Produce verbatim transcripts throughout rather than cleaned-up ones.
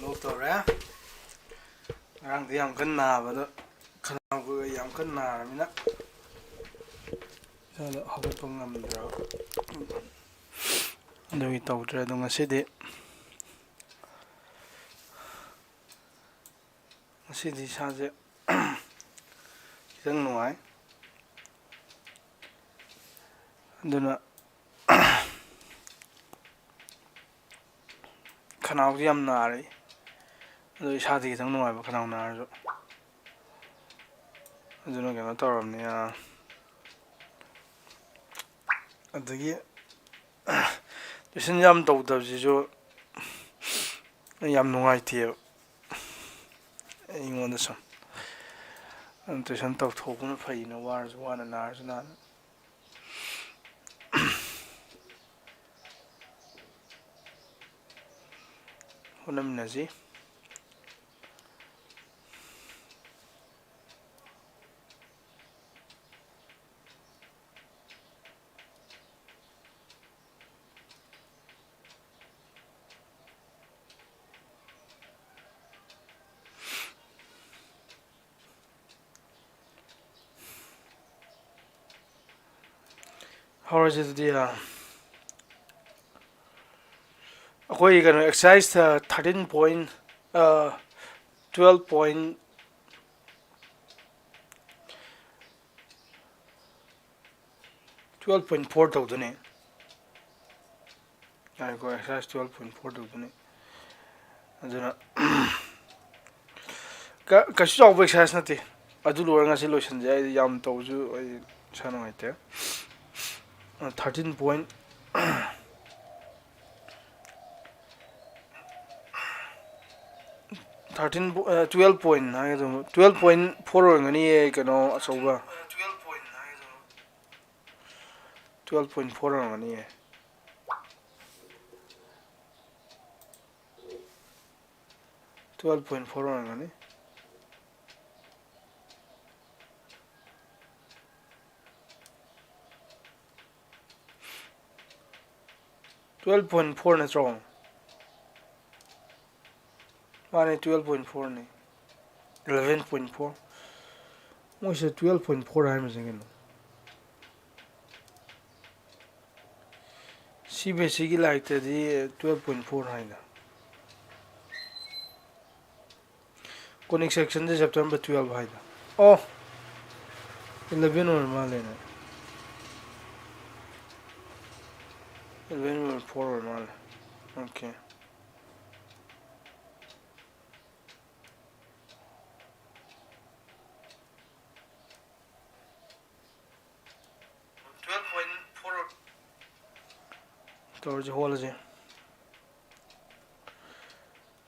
ꯂꯣꯛ ꯇꯧꯔꯦ꯫ ꯉꯔꯥꯡꯗꯤ ꯌꯥꯝ ꯀꯟꯅ ꯅꯥꯕꯗꯣ, ꯈꯅꯥꯎꯒ ꯌꯥꯝ ꯀꯟꯅ ꯅꯥꯔꯕꯅꯤꯅ ꯏꯁꯥꯗꯣ ꯍꯧꯒꯠꯄ ꯉꯝꯗ꯭ꯔꯕ, ꯑꯗꯨꯒꯤ ꯇꯧꯗ꯭ꯔꯦ꯫ ꯑꯗꯣ ꯉꯁꯤꯗꯤ, ꯉꯁꯤꯗꯤ ꯏꯁꯥꯁꯦ ꯈꯤꯇꯪ ꯅꯨꯡꯉꯥꯏ꯫ ꯑꯗꯨꯅ ꯈꯅꯥꯎꯗꯤ ꯌꯥꯝ ꯅꯥꯔꯦ, ꯑꯗꯣ ꯏꯁꯥꯗꯤ ꯈꯤꯇꯪ ꯅꯨꯡꯉꯥꯏꯕ, ꯈꯅꯥꯎ ꯅꯥꯔꯁꯨ꯫ ꯑꯗꯨꯅ ꯀꯩꯅꯣ ꯇꯧꯔꯕꯅꯤ, ꯑꯥ, ꯑꯗꯒꯤ ꯇꯨꯏꯁꯟ ꯌꯥꯝ ꯇꯧꯗꯕꯁꯤꯁꯨ ꯌꯥꯝ ꯅꯨꯡꯉꯥꯏꯇꯦꯕ ꯑꯩꯉꯣꯟꯗ ꯁꯨꯝ꯫ ꯑꯗꯨꯅ ꯇꯨꯏꯁꯟ ꯇꯧꯊꯣꯛꯄꯅ ꯐꯩꯅ, ꯋꯥꯔꯁꯨ ꯋꯥꯅ, ꯅꯥꯔꯁꯨ ꯅꯥꯅ꯫ ꯍꯣꯠꯅꯃꯤꯟꯅꯁꯤ꯫ ꯍꯧꯔꯁꯤ ꯑꯗꯨꯗꯤ, ꯑ, ꯑꯩꯈꯣꯏ ꯀꯩꯅꯣ, exercise, ꯑ, thirteen point, ꯑ, twelve point, twelve point four ꯇꯧꯗꯣꯏꯅꯦ꯫ ꯉꯥꯏꯈꯣ, exercise twelve point four ꯇꯧꯗꯣꯏꯅꯦ꯫ ꯑꯗꯨꯅ ꯀ-, ꯀꯩꯁꯨ ꯆꯥꯎꯕ exercise ꯅꯠꯇꯦ꯫ ꯑꯗꯨ ꯂꯣꯏꯔꯒ ꯉꯁꯤ ꯂꯣꯏꯁꯤꯟꯁꯦ꯫ ꯑꯩ ꯌꯥꯝ ꯇꯧꯕꯁꯨ ꯑꯩ ꯏꯁꯥ ꯅꯨꯡꯉꯥꯏꯇꯦ꯫ Thirteen point, thirteen, ꯑ, twelve point ꯍꯥꯏꯒꯗꯧꯕ, twelve point four ꯑꯣꯏꯔꯝꯒꯅꯤꯌꯦ, ꯀꯩꯅꯣ ꯑꯆꯧꯕ꯫ Twelve point four ꯑꯣꯏꯔꯝꯒꯅꯤꯌꯦ꯫ Twelve point four ꯑꯣꯏꯔꯝꯒꯅꯤ꯫ Twelve point four ꯅꯠꯇ꯭ꯔꯣ? ꯃꯥꯅꯦ, twelve point four ꯅꯤ꯫ Eleven point four꯫ ꯃꯣꯏꯁꯦ twelve point four ꯍꯥꯏꯔꯤꯁꯦ ꯀꯩꯅꯣ? ꯁꯤ ꯕꯤ ꯑꯦꯁ ꯁꯤꯒꯤ ꯂꯥꯏꯔꯤꯛꯇꯗꯤ twelve point four ꯍꯥꯏꯅ꯫ Conic section ꯁꯦ chapter number twelve ꯍꯥꯏꯗ꯫ ꯑꯣ, eleven ꯑꯣꯏꯔ ꯃꯥꯜꯂꯦꯅꯦ꯫ Eleven ꯑꯣꯏꯔ four ꯑꯣꯏꯔ ꯃꯥꯜꯂꯦ꯫ Okay꯫ Twelve point four꯫ ꯇꯧꯔꯁꯤ, ꯍꯣꯠꯂꯁꯤ꯫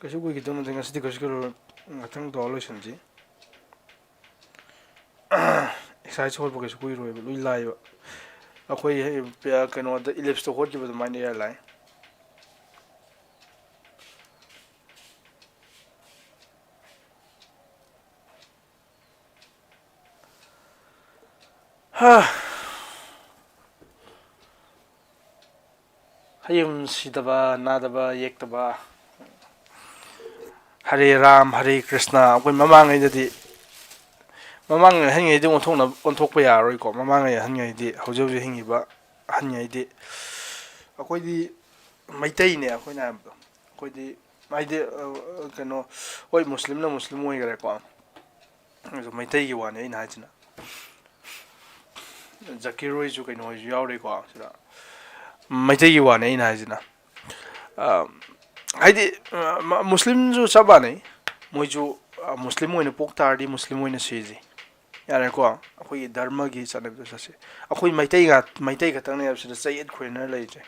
ꯀꯩꯁꯨ ꯀꯨꯏꯈꯤꯗꯧ ꯅꯠꯇꯦ, ꯉꯁꯤꯗꯤ ꯀꯩꯁꯨ ꯀꯨꯏꯔꯣꯏ, ꯉꯥꯛꯇꯪ ꯇꯧꯔ ꯂꯣꯏꯁꯤꯟꯁꯤ꯫ Exercise ꯍꯣꯠꯄ ꯀꯩꯁꯨ ꯀꯨꯏꯔꯣꯏꯕ, ꯂꯣꯏ ꯂꯥꯏꯕ꯫ ꯑꯩꯈꯣꯏ ꯍꯦꯛ ꯀꯩꯅꯣꯗ ellipse ꯇ ꯍꯣꯠꯈꯤꯕ ꯑꯗꯨꯃꯥꯏꯅ ꯏꯔꯥꯏ ꯂꯥꯏ꯫ ꯍꯥ꯫ ꯍꯌꯨꯝ ꯁꯤꯗꯕ, ꯅꯥꯗꯕ, ꯌꯦꯛꯇꯕ꯫ ꯍꯔꯦ ꯔꯥꯝ, ꯍꯔꯦ ꯀ꯭ꯔꯤꯁꯅ꯫ ꯑꯩꯈꯣꯏ ꯃꯃꯥꯡꯉꯩꯗꯗꯤ, ꯃꯃꯥꯡꯉꯩ ꯑꯍꯟꯉꯩꯗꯤ ꯑꯣꯟꯊꯣꯛꯅ, ꯑꯣꯟꯊꯣꯛꯄ ꯌꯥꯔꯔꯣꯏꯀꯣ꯫ ꯃꯃꯥꯡꯉꯩ ꯑꯍꯟꯉꯩꯗꯤ, ꯍꯧꯖꯤꯛ ꯍꯧꯖꯤꯛ ꯍꯤꯡꯉꯤꯕ ꯑꯍꯟꯉꯩꯗꯤ, ꯑꯩꯈꯣꯏꯗꯤ ꯃꯩꯇꯩꯅꯦ ꯑꯩꯈꯣꯏꯅ ꯍꯥꯏꯕꯗꯣ꯫ ꯑꯩꯈꯣꯏꯗꯤ ꯍꯥꯏꯗꯤ, ꯑ, ꯀꯩꯅꯣ, ꯍꯣꯏ, ꯃꯨꯁꯂꯤꯝꯅ ꯃꯨꯁꯂꯤꯝ ꯑꯣꯏꯈꯔꯦꯀꯣ꯫ ꯑꯗꯨ ꯃꯩꯇꯩꯒꯤ ꯋꯥꯅꯤ ꯑꯩꯅ ꯍꯥꯏꯁꯤꯅ꯫ ꯖꯀꯤꯔ ꯍꯣꯏꯁꯨ, ꯀꯩꯅꯣ ꯍꯣꯏꯁꯨ ꯌꯥꯎꯔꯤꯀꯣ ꯁꯤꯗ꯫ ꯃꯩꯇꯩꯒꯤ ꯋꯥꯅꯤ ꯑꯩꯅ ꯍꯥꯏꯁꯤꯅ꯫ ꯑ, ꯍꯥꯏꯗꯤ, ꯑ, ꯃ-, ꯃꯨꯁꯂꯤꯝꯁꯨ ꯆꯞ ꯃꯥꯟꯅꯩ꯫ ꯃꯣꯏꯁꯨ, ꯑ, ꯃꯨꯁꯂꯤꯝ ꯑꯣꯏꯅ ꯄꯣꯛ ꯇꯥꯔꯗꯤ ꯃꯨꯁꯂꯤꯝ ꯑꯣꯏꯅ ꯁꯤꯖꯩ꯫ ꯌꯥꯔꯦꯀꯣ, ꯑꯩꯈꯣꯏꯒꯤ ꯙꯔꯃꯒꯤ ꯆꯠꯅꯕꯤꯗ ꯆꯠꯁꯤ꯫ ꯑꯩꯈꯣꯏ ꯃꯩꯇꯩ ꯉꯥꯛ-, ꯃꯩꯇꯩ ꯈꯛꯇꯪꯅꯦ ꯍꯥꯏꯕꯁꯤꯗ ꯆꯌꯦꯠ ꯈꯣꯏꯅꯅ ꯂꯩꯔꯤꯁꯦ꯫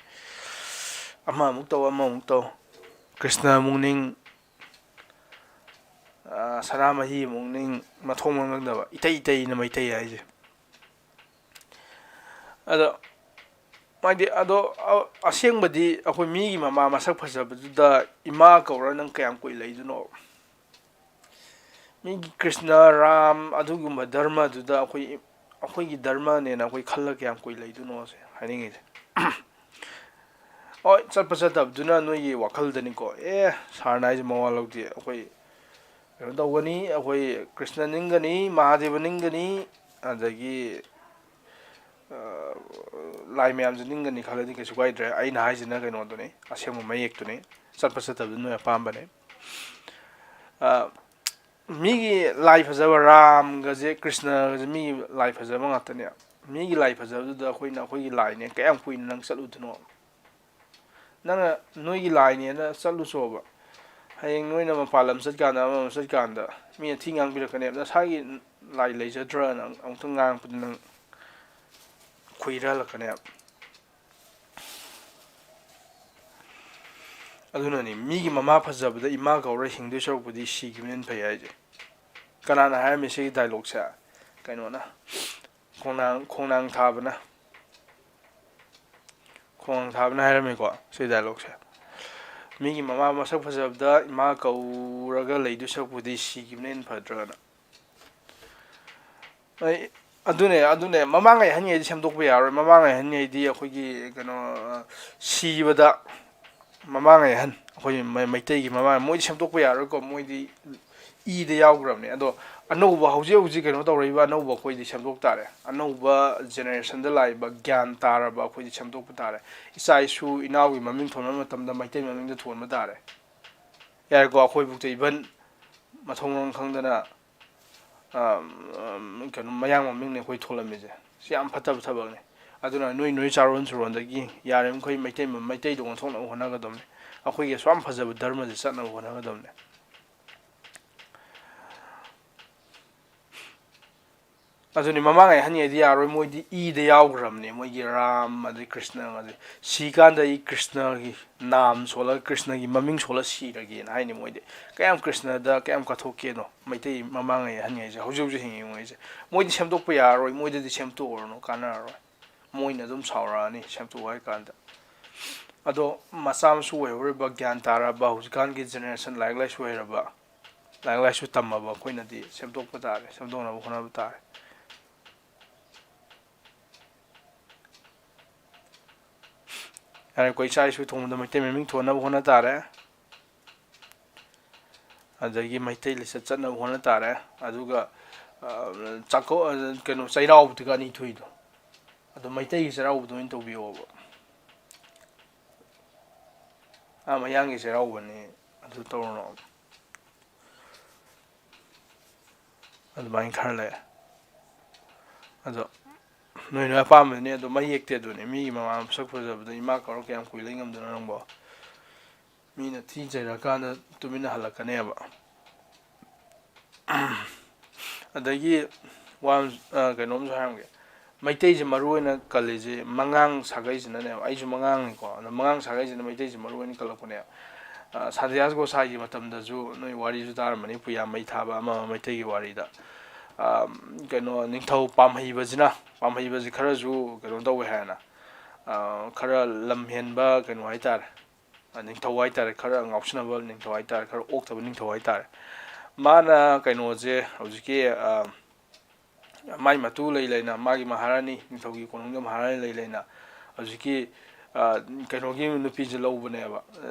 ꯑꯃꯃꯨꯛ ꯇꯧ, ꯑꯃꯃꯨꯛ ꯇꯧ, ꯀ꯭ꯔꯤꯁꯅ ꯑꯃꯨꯛ ꯅꯤꯡ, ꯑ, ꯁꯅꯥꯃꯍꯤ ꯑꯃꯨꯛ ꯅꯤꯡ, ꯃꯊꯣꯡ ꯃꯔꯝ ꯈꯪꯗꯕ, ꯏꯇꯩ ꯏꯇꯩꯅ ꯃꯩꯇꯩ ꯍꯥꯏꯁꯦ꯫ ꯑꯗꯣ, ꯃꯥꯗꯤ, ꯑꯗꯣ, ꯑ-, ꯑꯁꯦꯡꯕꯗꯤ ꯑꯩꯈꯣꯏ ꯃꯤꯒꯤ ꯃꯃꯥ ꯃꯁꯛ ꯐꯖꯕꯗꯨꯗ ꯏꯃꯥ ꯀꯧꯔ ꯅꯪ ꯀꯌꯥꯝ ꯀꯨꯏ ꯂꯩꯗꯣꯏꯅꯣ? ꯃꯤꯒꯤ ꯀ꯭ꯔꯤꯁꯅ, ꯔꯥꯝ, ꯑꯗꯨꯒꯨꯝꯕ ꯙꯔꯃꯗꯨꯗ ꯑꯩꯈꯣꯏ, ꯑꯩꯈꯣꯏꯒꯤ ꯙꯔꯃꯅꯦꯅ ꯑꯩꯈꯣꯏ ꯈꯜꯂꯒ ꯀꯌꯥꯝ ꯀꯨꯏ ꯂꯩꯗꯣꯏꯅꯣꯁꯦ ꯍꯥꯏꯅꯤꯡꯉꯤꯁꯦ꯫ ꯍꯣꯏ, ꯆꯠꯄ ꯆꯠꯇꯕꯗꯨꯅ ꯅꯣꯏꯒꯤ ꯋꯥꯈꯜꯗꯅꯤꯀꯣ꯫ ꯑꯦ, ꯁꯥꯔꯅ ꯍꯥꯏꯁꯦ ꯃꯋꯥ ꯂꯧꯗꯦ, ꯑꯩꯈꯣꯏ ꯀꯩꯅꯣ ꯇꯧꯒꯅꯤ, ꯑꯩꯈꯣꯏ ꯀ꯭ꯔꯤꯁꯅ ꯅꯤꯡꯒꯅꯤ, ꯃꯍꯥꯗꯦꯕ ꯅꯤꯡꯒꯅꯤ, ꯑꯗꯒꯤ ꯂꯥꯏ ꯃꯌꯥꯝꯁꯦ ꯅꯤꯡꯒꯅꯤ ꯈꯜꯂꯗꯤ ꯀꯩꯁꯨ ꯀꯥꯏꯗ꯭ꯔꯦ꯫ ꯑꯩꯅ ꯍꯥꯏꯁꯤꯅ ꯀꯩꯅꯣꯗꯨꯅꯤ, ꯑꯁꯦꯡꯕ ꯃꯌꯦꯛꯇꯨꯅꯤ꯫ ꯆꯠꯄ ꯆꯠꯇꯕꯗꯨ ꯅꯣꯏ ꯑꯄꯥꯝꯕꯅꯤ꯫ ꯃꯤꯒꯤ ꯂꯥꯏ ꯐꯖꯕ, ꯔꯥꯝꯒꯁꯦ, ꯀ꯭ꯔꯤꯁꯅꯒꯁꯦ ꯃꯤꯒꯤ ꯂꯥꯏ ꯐꯖꯕ ꯉꯥꯛꯇꯅꯦ꯫ ꯃꯤꯒꯤ ꯂꯥꯏ ꯐꯖꯕꯗꯨꯗ ꯑꯩꯈꯣꯏꯅ ꯑꯩꯈꯣꯏꯒꯤ ꯂꯥꯏꯅꯦ, ꯀꯌꯥꯝ ꯀꯨꯏꯅ ꯅꯪ ꯆꯠꯂꯨꯗꯣꯏꯅꯣ? ꯅꯪꯅ ꯅꯣꯏꯒꯤ ꯂꯥꯏꯅꯦꯅ ꯆꯠꯂꯨꯆꯣꯕ꯫ ꯍꯌꯦꯡ ꯅꯣꯏꯅ ꯃꯄꯥꯟ ꯂꯝ ꯆꯠꯀꯥꯟꯗ, ꯑꯃ ꯑꯃ ꯆꯠꯀꯥꯟꯗ ꯃꯤꯅ ꯊꯤ ꯉꯥꯡꯕꯤꯔꯛꯀꯅꯦꯕ꯫ ꯅꯁꯥꯒꯤ ꯂꯥꯏ ꯂꯩꯖꯗ꯭ꯔꯅ ꯑꯃꯨꯛꯇꯪ ꯉꯥꯡꯉꯛꯄꯗ ꯅꯪ ꯈꯨꯏꯔ ꯍꯜꯂꯛꯀꯅꯦꯕ꯫ ꯑꯗꯨꯅꯅꯤ ꯃꯤꯒꯤ ꯃꯃꯥ ꯐꯖꯕꯗ ꯏꯃꯥ ꯀꯧꯔ ꯍꯤꯡꯗꯣꯏ ꯁꯔꯨꯛꯄꯨꯗꯤ ꯁꯤꯈꯤꯕꯅ ꯍꯦꯟꯅ ꯐꯩ ꯍꯥꯏꯁꯦ꯫ ꯀꯅꯥꯅ ꯍꯥꯏꯔꯝꯃꯤ ꯁꯤꯒꯤ ꯗꯥꯏꯂꯣꯛꯁꯦ? ꯀꯩꯅꯣꯅ, ꯈꯣꯡꯅꯥꯡ, ꯈꯣꯡꯅꯥꯡ ꯊꯥꯕꯅ, ꯈꯣꯡꯅꯥꯡ ꯊꯥꯕꯅ ꯍꯥꯏꯔꯝꯃꯤꯀꯣ ꯁꯤ ꯗꯥꯏꯂꯣꯛꯁꯦ꯫ ꯃꯤꯒꯤ ꯃꯃꯥ ꯃꯁꯛ ꯐꯖꯕꯗ ꯏꯃꯥ ꯀꯧꯔꯒ ꯂꯩꯗꯣꯏ ꯁꯔꯨꯛꯄꯨꯗꯤ ꯁꯤꯈꯤꯕꯅ ꯍꯦꯟꯅ ꯐꯗ꯭ꯔꯅ꯫ ꯑꯩ, ꯑꯗꯨꯅꯦ, ꯑꯗꯨꯅꯦ, ꯃꯃꯥꯡꯉꯩ ꯑꯍꯟꯉꯩꯗꯤ ꯁꯦꯝꯗꯣꯛꯄ ꯌꯥꯔꯣꯏ꯫ ꯃꯃꯥꯡꯉꯩ ꯑꯍꯟꯉꯩꯗꯤ ꯑꯩꯈꯣꯏꯒꯤ ꯀꯩꯅꯣ, ꯁꯤꯕꯗ ꯃꯃꯥꯡꯉꯩ ꯑꯍꯟ, ꯑꯩꯈꯣꯏ ꯃꯩ-, ꯃꯩꯇꯩꯒꯤ ꯃꯃꯥꯡ, ꯃꯣꯏꯗꯤ ꯁꯦꯝꯗꯣꯛꯄ ꯌꯥꯔꯣꯏꯀꯣ꯫ ꯃꯣꯏꯗꯤ ꯏꯗ ꯌꯥꯎꯈ꯭ꯔꯕꯅꯦ꯫ ꯑꯗꯣ ꯑꯅꯧꯕ, ꯍꯧꯖꯤꯛ ꯍꯧꯖꯤꯛ ꯀꯩꯅꯣ ꯇꯧꯔꯛꯏꯕ ꯑꯅꯧꯕ ꯑꯩꯈꯣꯏꯗꯤ ꯁꯦꯝꯗꯣꯛ ꯇꯥꯔꯦ꯫ ꯑꯅꯧꯕ ꯖꯦꯅꯦꯔꯦꯁꯟꯗ ꯂꯥꯛꯏꯕ ꯒ꯭ꯌꯥꯟ ꯇꯥꯔꯕ ꯑꯩꯈꯣꯏꯗꯤ ꯁꯦꯝꯗꯣꯛꯄ ꯇꯥꯔꯦ꯫ ꯏꯆꯥ ꯏꯁꯨ ꯏꯅꯥꯎꯒꯤ ꯃꯃꯤꯡ ꯊꯣꯟꯕ ꯃꯇꯝꯗ ꯃꯩꯇꯩ ꯃꯃꯤꯡꯗ ꯊꯣꯟꯕ ꯇꯥꯔꯦ꯫ ꯌꯥꯔꯦꯀꯣ, ꯑꯩꯈꯣꯏꯕꯨꯛꯇ ꯏꯚꯟ ꯃꯊꯣꯡ ꯃꯔꯝ ꯈꯪꯗꯅ, ꯑ, ꯑ, ꯀꯩꯅꯣ, ꯃꯌꯥꯡ ꯃꯃꯤꯡꯅꯦ ꯑꯩꯈꯣꯏ ꯊꯣꯜꯂꯝꯃꯤꯁꯦ꯫ ꯁꯤ ꯌꯥꯝ ꯐꯠꯇꯕ ꯊꯕꯛꯅꯤ꯫ ꯑꯗꯨꯅ ꯅꯣꯏ, ꯅꯣꯏ ꯆꯥꯔꯣꯟ ꯁꯨꯔꯣꯟꯗꯒꯤ ꯌꯥꯔꯤꯃꯈꯩ ꯃꯩꯇꯩ, ꯃꯩꯇꯩꯗꯣ ꯑꯣꯟꯊꯣꯛꯅꯕ ꯍꯣꯠꯅꯒꯗꯕꯅꯤ꯫ ꯑꯩꯈꯣꯏꯒꯤ ꯑꯁꯨꯛ ꯌꯥꯝ ꯐꯖꯕ ꯙꯔꯃꯁꯦ ꯆꯠꯅꯕ ꯍꯣꯠꯅꯒꯗꯕꯅꯤ꯫ ꯑꯗꯨꯅꯤ, ꯃꯃꯥꯡꯉꯩ ꯑꯍꯟꯉꯩꯗꯤ ꯌꯥꯔꯣꯏ, ꯃꯣꯏꯗꯤ ꯏꯗ ꯌꯥꯎꯈ꯭ꯔꯕꯅꯦ, ꯃꯣꯏꯒꯤ ꯔꯥꯝ ꯑꯗꯩ ꯀ꯭ꯔꯤꯁꯅ ꯑꯗꯩ ꯁꯤꯀꯥꯟꯗ ꯑꯩ ꯀ꯭ꯔꯤꯁꯅꯒꯤ ꯅꯥꯝ ꯁꯣꯜꯂꯒ, ꯀ꯭ꯔꯤꯁꯅꯒꯤ ꯃꯃꯤꯡ ꯁꯣꯜꯂ ꯁꯤꯔꯒꯦꯅ ꯍꯥꯏꯅꯤ ꯃꯣꯏꯗꯤ꯫ ꯀꯌꯥꯝ ꯀ꯭ꯔꯤꯁꯅꯗ ꯀꯌꯥꯝ ꯀꯠꯊꯣꯛꯀꯦꯗꯣ, ꯃꯩꯇꯩ ꯃꯃꯥꯡꯉꯩ ꯑꯍꯟꯉꯩꯁꯦ, ꯍꯧꯖꯤꯛ ꯍꯧꯖꯤꯛ ꯍꯤꯡꯉꯤꯉꯩꯁꯦ꯫ ꯃꯣꯏꯗꯤ ꯁꯦꯝꯗꯣꯛꯄ ꯌꯥꯔꯔꯣꯏ, ꯃꯣꯏꯗꯗꯤ ꯁꯦꯝꯗꯣꯛꯎꯔꯅꯨ, ꯀꯥꯟꯅꯔꯔꯣꯏ꯫ ꯃꯣꯏꯅ ꯑꯗꯨꯝ ꯁꯥꯎꯔꯛꯑꯅꯤ ꯁꯦꯝꯗꯣꯛꯑꯣ ꯍꯥꯏ ꯀꯥꯟꯗ꯫ ꯑꯗꯣ ꯃꯆꯥ ꯃꯁꯨ ꯑꯣꯏꯍꯧꯔꯤꯕ, ꯒ꯭ꯌꯥꯟ ꯇꯥꯔꯕ, ꯍꯧꯖꯤꯛꯀꯥꯟꯒꯤ ꯖꯦꯅꯦꯔꯦꯁꯟ ꯂꯥꯏꯔꯤꯛ ꯂꯥꯏꯁꯨ ꯍꯩꯔꯕ, ꯂꯥꯏꯔꯤꯛ ꯂꯥꯏꯁꯨ ꯇꯝꯃꯕ ꯑꯩꯈꯣꯏꯅꯗꯤ ꯁꯦꯝꯗꯣꯛꯄ ꯇꯥꯔꯦ, ꯁꯦꯝꯗꯣꯛꯅꯕ ꯍꯣꯠꯅꯕ ꯇꯥꯔꯦ꯫ ꯌꯥꯔꯦꯀꯣ, ꯏꯆꯥ ꯏꯁꯨ ꯊꯣꯡꯕꯗ ꯃꯩꯇꯩ ꯃꯃꯤꯡ ꯊꯣꯟꯅꯕ ꯍꯣꯠꯅ ꯇꯥꯔꯦ꯫ ꯑꯗꯒꯤ ꯃꯩꯇꯩ ꯂꯤꯆꯠ ꯆꯠꯅꯕ ꯍꯣꯠꯅ ꯇꯥꯔꯦ꯫ ꯑꯗꯨꯒ ꯆꯥꯛꯀꯧ ꯀꯩꯅꯣ, ꯆꯩꯔꯥꯎꯕꯗꯨꯒ ꯑꯅꯤ ꯊꯣꯛꯏꯗꯣ, ꯑꯗꯣ ꯃꯩꯇꯩꯒꯤ ꯆꯩꯔꯥꯎꯕꯗꯣ ꯑꯣꯏꯅ ꯇꯧꯕꯤꯌꯣꯕ꯫ ꯑꯥ, ꯃꯌꯥꯡꯒꯤ ꯆꯩꯔꯥꯎꯕꯅꯤ, ꯑꯗꯨ ꯇꯧꯔꯨꯅꯣ꯫ ꯑꯗꯨꯃꯥꯏꯅ ꯈꯔ ꯂꯩ꯫ ꯑꯗꯣ ꯅꯣꯏ ꯅꯣꯏ ꯑꯄꯥꯝꯕꯅꯤ꯫ ꯑꯗꯣ ꯃꯌꯦꯛꯇꯤ ꯑꯗꯨꯅꯤ, ꯃꯤꯒꯤ ꯃꯃꯥ ꯃꯁꯛ ꯐꯖꯕꯗ ꯏꯃꯥ ꯀꯧꯔ ꯀꯌꯥꯝ ꯀꯨꯏ ꯂꯩ ꯉꯝꯗꯣꯏꯅꯣ ꯅꯪꯕꯣ? ꯃꯤꯅ ꯊꯤ ꯆꯩꯔꯀꯥꯟꯗ ꯇꯨꯃꯤꯟꯅ ꯍꯜꯂꯛꯀꯅꯦꯕ꯫ ꯑꯗꯒꯤ ꯋꯥ ꯑ, ꯀꯩꯅꯣꯝꯁꯨ ꯍꯥꯏꯔꯝꯒꯦ꯫ ꯃꯩꯇꯩꯁꯦ ꯃꯔꯨ ꯑꯣꯏꯅ ꯀꯜꯂꯤꯁꯦ ꯃꯉꯥꯡ ꯁꯥꯒꯩꯁꯤꯅꯅꯦꯕ꯫ ꯑꯩꯁꯨ ꯃꯉꯥꯡꯅꯤꯀꯣ꯫ ꯑꯗꯣ ꯃꯉꯥꯡ ꯁꯥꯒꯩꯁꯤꯅ ꯃꯩꯇꯩꯁꯦ ꯃꯔꯨ ꯑꯣꯏꯅ ꯀꯜꯂꯛꯄꯅꯦꯕ꯫ ꯑ, ꯁꯥꯟꯇꯤꯗꯥꯁ ꯒꯣꯁꯥꯏꯒꯤ ꯃꯇꯝꯗꯁꯨ ꯅꯣꯏ ꯋꯥꯔꯤꯁꯨ ꯇꯥꯔꯝꯃꯅꯤ, ꯄꯨꯌꯥ ꯃꯩ ꯊꯥꯕ ꯑꯃ ꯑꯃ ꯃꯩꯇꯩꯒꯤ ꯋꯥꯔꯤꯗ꯫ ꯑ, ꯀꯩꯅꯣ, ꯅꯤꯡꯊꯧ ꯄꯥꯝꯍꯩꯕꯁꯤꯅ, ꯄꯥꯝꯍꯩꯕꯁꯤ ꯈꯔꯁꯨ ꯀꯩꯅꯣ ꯇꯧꯋꯦ ꯍꯥꯏꯅ, ꯑ, ꯈꯔ ꯂꯝ ꯍꯦꯟꯕ ꯀꯩꯅꯣ ꯍꯥꯏꯇꯥꯔꯦ, ꯅꯤꯡꯊꯧ ꯍꯥꯏꯇꯥꯔꯦ, ꯈꯔ ꯉꯥꯎꯁꯤꯟꯅꯕ ꯅꯤꯡꯊꯧ ꯍꯥꯏꯇꯥꯔꯦ, ꯈꯔ ꯑꯣꯛꯇꯕ ꯅꯤꯡꯊꯧ ꯍꯥꯏꯇꯥꯔꯦ꯫ ꯃꯥꯅ ꯀꯩꯅꯣꯁꯦ ꯍꯧꯖꯤꯛꯀꯤ, ꯑ, ꯃꯥꯏ ꯃꯇꯨ ꯂꯩ ꯂꯩꯅ, ꯃꯥꯒꯤ ꯃꯍꯥꯔꯥꯅꯤ, ꯅꯤꯡꯊꯧꯒꯤ ꯀꯣꯅꯨꯡꯒꯤ ꯃꯍꯥꯔꯥꯅꯤ ꯂꯩ ꯂꯩꯅ, ꯍꯧꯖꯤꯛꯀꯤ, ꯑ, ꯀꯩꯅꯣꯒꯤ ꯅꯨꯄꯤꯁꯦ ꯂꯧꯕꯅꯦꯕ,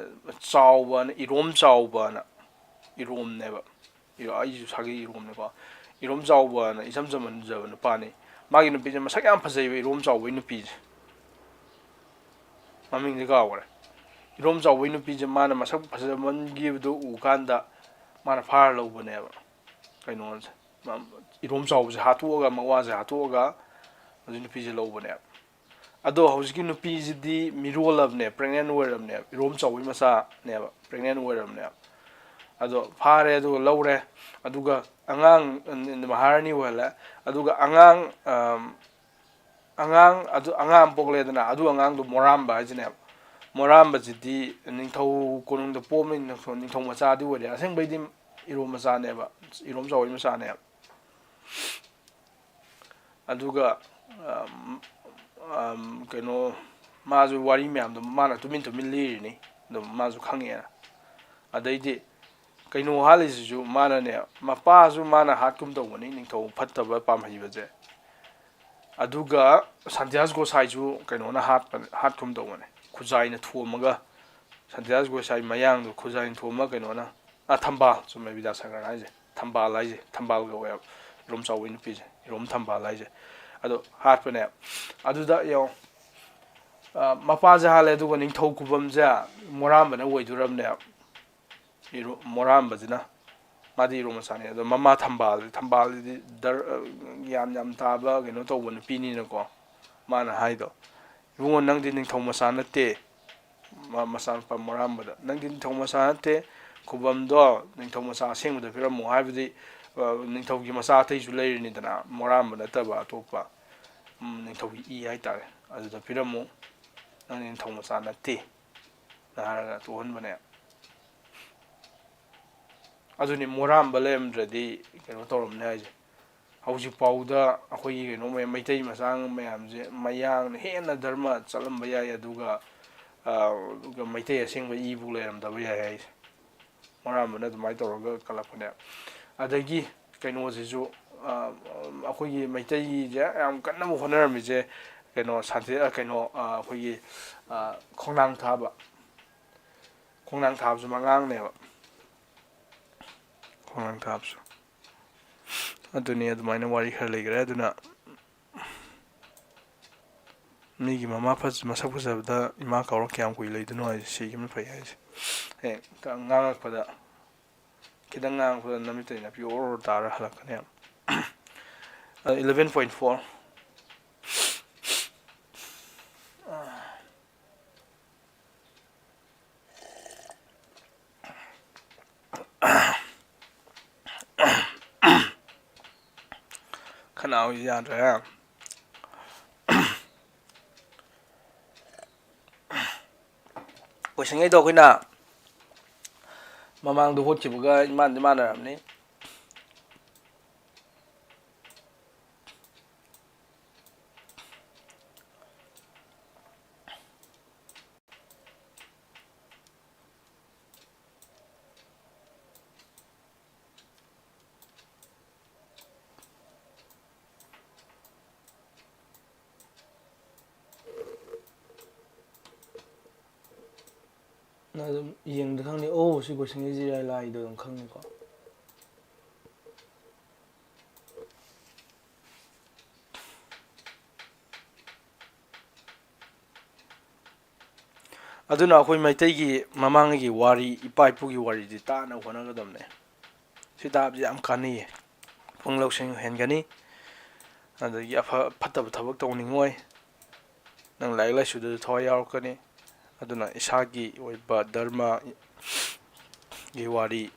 ꯑ, ꯆꯥꯎꯕꯅ, ꯏꯔꯣꯝ ꯆꯥꯎꯕꯅ, ꯏꯔꯣꯝꯅꯦꯕ꯫ ꯏꯔꯣ-, ꯑꯩꯁꯨ ꯁꯥꯒꯩ ꯏꯔꯣꯝꯅꯤꯀꯣ꯫ ꯏꯔꯣꯝ ꯆꯥꯎꯕꯅ ꯏꯆꯝ ꯆꯝꯅ ꯂꯨꯖꯕ ꯅꯨꯄꯥꯅꯤ꯫ ꯃꯥꯒꯤ ꯅꯨꯄꯤꯁꯦ ꯃꯁꯛ ꯌꯥꯝ ꯐꯖꯩꯕ, ꯏꯔꯣꯝ ꯆꯥꯎꯕꯒꯤ ꯅꯨꯄꯤꯁꯦ꯫ ꯃꯃꯤꯡꯗꯤ ꯀꯥꯎꯈ꯭ꯔꯦ꯫ ꯏꯔꯣꯝ ꯆꯥꯎꯕꯒꯤ ꯅꯨꯄꯤꯁꯦ ꯃꯥꯅ ꯃꯁꯛ ꯐꯖꯃꯟꯈꯤꯕꯗꯨ ꯎꯀꯥꯟꯗ ꯃꯥꯅ ꯐꯥꯔ ꯂꯧꯕꯅꯦꯕ꯫ ꯀꯩꯅꯣꯁꯦ, ꯃ-, ꯏꯔꯣꯝ ꯆꯥꯎꯕꯁꯦ ꯍꯥꯠꯇꯣꯛꯑꯒ, ꯃꯋꯥꯁꯦ ꯍꯥꯠꯇꯣꯛꯑꯒ ꯍꯧꯖꯤꯛ ꯅꯨꯄꯤꯁꯦ ꯂꯧꯕꯅꯦꯕ꯫ ꯑꯗꯣ ꯍꯧꯖꯤꯛꯀꯤ ꯅꯨꯄꯤꯁꯤꯗꯤ ꯃꯤꯔꯣꯜꯂꯕꯅꯦ, pregnant ꯑꯣꯏꯔꯕꯅꯦꯕ, ꯏꯔꯣꯝ ꯆꯥꯎꯕꯒꯤ ꯃꯆꯥꯅꯦꯕ, pregnant ꯑꯣꯏꯔꯕꯅꯦꯕ꯫ ꯑꯗꯣ ꯐꯥꯔꯦ, ꯑꯗꯨꯒ ꯂꯧꯔꯦ, ꯑꯗꯨꯒ ꯑꯉꯥꯡ, ꯃꯍꯥꯔꯥꯅꯤ ꯑꯣꯏꯍꯜꯂꯦ꯫ ꯑꯗꯨꯒ ꯑꯉꯥꯡ, ꯑꯝ, ꯑꯉꯥꯡ ꯑꯗꯨ, ꯑꯉꯥꯡ ꯑꯃ ꯄꯣꯛꯂꯦꯗꯅ, ꯑꯗꯨ ꯑꯉꯥꯡꯗꯣ ꯃꯣꯔꯥꯝꯕ ꯍꯥꯏꯁꯤꯅꯦꯕ꯫ ꯃꯣꯔꯥꯝꯕꯁꯤꯗꯤ ꯅꯤꯡꯊꯧ ꯀꯣꯅꯨꯡꯗ ꯄꯣꯛꯑꯝꯃꯤ, ꯅꯤꯡꯊꯧ, ꯅꯤꯡꯊꯧ ꯃꯆꯥꯗꯤ ꯑꯣꯏꯔꯦ꯫ ꯑꯁꯦꯡꯕꯩꯗꯤ ꯏꯔꯣꯝ ꯃꯆꯥꯅꯦꯕ, ꯏꯔꯣꯝ ꯆꯥꯎꯕꯒꯤ ꯃꯆꯥꯅꯦꯕ꯫ ꯑꯗꯨꯒ, ꯑꯝ, ꯑꯝ, ꯀꯩꯅꯣ, ꯃꯥꯁꯨ ꯋꯥꯔꯤ ꯃꯌꯥꯝꯗꯣ ꯃꯥꯅ ꯇꯨꯃꯤꯟ ꯇꯨꯃꯤꯟ ꯂꯤꯔꯤꯅꯤ, ꯑꯗꯨꯝ ꯃꯥꯁꯨ ꯈꯪꯉꯦꯅ꯫ ꯑꯗꯩꯗꯤ ꯀꯩꯅꯣ ꯍꯥꯠꯂꯤꯁꯤꯁꯨ ꯃꯥꯅꯅꯦ, ꯃꯄꯥꯁꯨ ꯃꯥꯅ ꯍꯥꯠꯀꯨꯝ ꯇꯧꯕꯅꯤ, ꯅꯤꯡꯊꯧ ꯐꯠꯇꯕ ꯄꯥꯝꯍꯩꯕꯁꯦ꯫ ꯑꯗꯨꯒ ꯁꯥꯟꯇꯤꯌꯥꯁ ꯒꯣꯁꯥꯏꯁꯨ ꯀꯩꯅꯣꯅ ꯍꯥꯠꯄ, ꯍꯥꯠꯀꯨꯝ ꯇꯧꯕꯅꯦ, ꯈꯨꯖꯥꯏꯅ ꯊꯣꯝꯃꯒ, ꯁꯥꯟꯇꯤꯗꯥꯁ ꯒꯣꯁꯥꯏ ꯃꯌꯥꯡꯗꯣ ꯈꯨꯖꯥꯏꯅ ꯊꯣꯝꯃꯒ ꯀꯩꯅꯣꯅ, ꯑꯥ, ꯊꯝꯕꯥꯜ, ꯆꯨꯝꯃꯦ, ꯕꯤꯗ꯭ꯌꯥꯁꯥꯒꯔꯅ ꯍꯥꯏꯁꯦ, ꯊꯝꯕꯥꯜ ꯍꯥꯏꯁꯦ, ꯊꯝꯕꯥꯜ ꯀꯧꯋꯦꯕ, ꯏꯔꯣꯝ ꯆꯥꯎꯕꯒꯤ ꯅꯨꯄꯤꯁꯦ, ꯏꯔꯣꯝ ꯊꯝꯕꯥꯜ ꯍꯥꯏꯁꯦ꯫ ꯑꯗꯣ ꯍꯥꯠꯄꯅꯦ꯫ ꯑꯗꯨꯗ ꯌꯦꯡꯉꯣ, ꯑ, ꯃꯄꯥꯁꯦ ꯍꯥꯠꯂꯦ, ꯑꯗꯨꯒ ꯅꯤꯡꯊꯧ ꯈꯨꯕꯝꯁꯦ ꯃꯣꯔꯥꯝꯕꯅ ꯑꯣꯏꯗꯣꯔꯕꯅꯦꯕ꯫ ꯏꯔꯣ-, ꯃꯣꯔꯥꯝꯕꯁꯤꯅ, ꯃꯥꯗꯤ ꯏꯔꯣꯝ ꯃꯆꯥꯅꯤ꯫ ꯑꯗꯣ ꯃꯃꯥ ꯊꯝꯕꯥꯜ, ꯊꯝꯕꯥꯜꯁꯤꯗꯤ ꯗꯔ-, ꯒ꯭ꯌꯥꯟ ꯌꯥꯝ ꯇꯥꯕ, ꯀꯩꯅꯣ ꯇꯧꯕ ꯅꯨꯄꯤꯅꯤꯅꯀꯣ, ꯃꯥꯅ ꯍꯥꯏꯗꯣ, "ꯏꯕꯨꯡꯉꯣ, ꯅꯪꯗꯤ ꯅꯤꯡꯊꯧ ꯃꯆꯥ ꯅꯠꯇꯦ"꯫ ꯃ-, ꯃꯆꯥꯅꯨꯄꯥ ꯃꯣꯔꯥꯝꯕꯗ, "ꯅꯪꯗꯤ ꯅꯤꯡꯊꯧ ꯃꯆꯥ ꯅꯠꯇꯦ, ꯈꯨꯕꯝꯗꯣ ꯅꯤꯡꯊꯧ ꯃꯆꯥ ꯑꯁꯦꯡꯕꯗ ꯄꯤꯔꯝꯃꯣ", ꯍꯥꯏꯕꯗꯤ, ꯑ, ꯅꯤꯡꯊꯧꯒꯤ ꯃꯆꯥ ꯑꯇꯩꯁꯨ ꯂꯩꯔꯤꯅꯤꯗꯅ, ꯃꯣꯔꯥꯝꯕ ꯅꯠꯇꯕ ꯑꯇꯣꯞꯄ, ꯎꯝ, ꯅꯤꯡꯊꯧꯒꯤ ꯏ ꯍꯥꯏꯇꯥꯔꯦ, "ꯑꯗꯨꯗ ꯄꯤꯔꯝꯃꯨ, ꯅꯪꯗꯤ ꯅꯤꯡꯊꯧ ꯃꯆꯥ ꯅꯠꯇꯦ"꯫ ꯍꯥꯏꯔꯒ ꯇꯣꯛꯍꯟꯕꯅꯦ꯫ ꯑꯗꯨꯅꯤ, ꯃꯣꯔꯥꯝꯕ ꯂꯩꯔꯝꯗ꯭ꯔꯗꯤ ꯀꯩꯅꯣ ꯇꯧꯔꯝꯅꯤ ꯍꯥꯏꯁꯦ꯫ ꯍꯧꯖꯤꯛꯐꯥꯎꯗ ꯑꯩꯈꯣꯏꯒꯤ ꯀꯩꯅꯣ ꯃꯌꯥꯝ, ꯃꯩꯇꯩ ꯃꯆꯥ ꯃꯌꯥꯝꯁꯦ ꯃꯌꯥꯡꯅ ꯍꯦꯟꯅ ꯙꯔꯃ ꯆꯠꯂꯝꯕ ꯌꯥꯏ, ꯑꯗꯨꯒ, ꯑ, ꯑꯗꯨꯒ ꯃꯩꯇꯩ ꯑꯁꯦꯡꯕ ꯏꯕꯨ ꯂꯩꯔꯝꯗꯕ ꯌꯥꯏ ꯍꯥꯏꯁꯦ꯫ ꯃꯣꯔꯥꯝꯕꯅ ꯑꯗꯨꯃꯥꯏꯅ ꯇꯧꯔꯒ ꯀꯜꯂꯛꯄꯅꯦ꯫ ꯑꯗꯒꯤ ꯀꯩꯅꯣꯁꯤꯁꯨ, ꯑ, ꯑꯩꯈꯣꯏꯒꯤ ꯃꯩꯇꯩꯒꯤꯁꯦ ꯌꯥꯝ ꯀꯟꯅꯕ ꯍꯣꯠꯅꯔꯝꯃꯤꯁꯦ, ꯀꯩꯅꯣ, ꯁꯥꯟꯇꯤ-, ꯑ, ꯀꯩꯅꯣ, ꯑ, ꯑꯩꯈꯣꯏꯒꯤ, ꯑ, ꯈꯣꯡꯅꯥꯡ ꯊꯥꯕ꯫ ꯈꯣꯡꯅꯥꯡ ꯊꯥꯕꯁꯨ ꯃꯉꯥꯡꯅꯦꯕ꯫ ꯈꯣꯡꯅꯥꯡ ꯊꯥꯕꯁꯨ꯫ ꯑꯗꯨꯅꯤ, ꯑꯗꯨꯃꯥꯏꯅ ꯋꯥꯔꯤ ꯈꯔ ꯂꯩꯈ꯭ꯔꯦ꯫ ꯑꯗꯨꯅ ꯃꯤꯒꯤ ꯃꯃꯥ ꯐꯖ-, ꯃꯁꯛ ꯐꯖꯕꯗ ꯏꯃꯥ ꯀꯧꯔ ꯀꯌꯥꯝ ꯀꯨꯏ ꯂꯩꯗꯣꯏꯅꯣ ꯍꯥꯏꯁꯦ, ꯁꯤꯈꯤꯕꯅ ꯐꯩ ꯍꯥꯏꯁꯦ꯫ ꯍꯌꯦꯡ ꯉꯥꯡꯉꯛꯄꯗ, ꯈꯤꯇꯪ ꯉꯥꯡꯉꯛꯄꯗ ꯅꯃꯤꯠꯇꯩ ꯅꯥꯄꯤ ꯑꯣꯔ ꯑꯣꯔ ꯇꯥꯔ ꯍꯜꯂꯛꯀꯅꯦꯕ꯫ ꯑ, eleven point four꯫ ꯈꯅꯥꯎꯁꯤ ꯌꯥꯗ꯭ꯔꯦ꯫ ꯀꯣꯏꯁꯟꯈꯩꯗꯣ ꯑꯩꯈꯣꯏꯅ ꯃꯃꯥꯡꯗ ꯍꯣꯠꯈꯤꯕꯒ ꯏꯃꯥꯟꯗꯤ ꯃꯥꯟꯅꯔꯝꯅꯤ꯫ ꯑꯗꯨꯝ ꯌꯦꯡꯕꯗ ꯈꯪꯅꯤ, "ꯑꯣ, ꯁꯤ ꯀꯣꯏꯁꯟꯒꯤꯁꯤ ꯏꯔꯥꯏ ꯂꯥꯏꯗꯣ" ꯑꯗꯨꯝ ꯈꯪꯅꯤꯀꯣ꯫ ꯑꯗꯨꯅ ꯑꯩꯈꯣꯏ ꯃꯩꯇꯩꯒꯤ ꯃꯃꯥꯡꯉꯩꯒꯤ ꯋꯥꯔꯤ, ꯏꯄꯥ ꯏꯄꯨꯒꯤ ꯋꯥꯔꯤꯗꯤ ꯇꯥꯅꯕ ꯍꯣꯠꯅꯒꯗꯕꯅꯦ꯫ ꯁꯤ ꯇꯥꯕꯁꯤ ꯌꯥꯝ ꯀꯥꯟꯅꯩꯌꯦ꯫ ꯄꯨꯛꯅꯤꯡ ꯂꯧꯁꯤꯡ ꯍꯦꯟꯒꯅꯤ, ꯑꯗꯒꯤ ꯑꯐ-, ꯐꯠꯇꯕ ꯊꯕꯛ ꯇꯧꯅꯤꯡꯉꯣꯏ꯫ ꯅꯪ ꯂꯥꯏꯔꯤꯛ ꯂꯥꯏꯁꯨꯗꯁꯨ ꯊꯋꯥꯏ ꯌꯥꯎꯔꯛꯀꯅꯤ꯫ ꯑꯗꯨꯅ ꯏꯁꯥꯒꯤ ꯑꯣꯏꯕ ꯙꯔꯃꯒꯤ ꯋꯥꯔꯤ,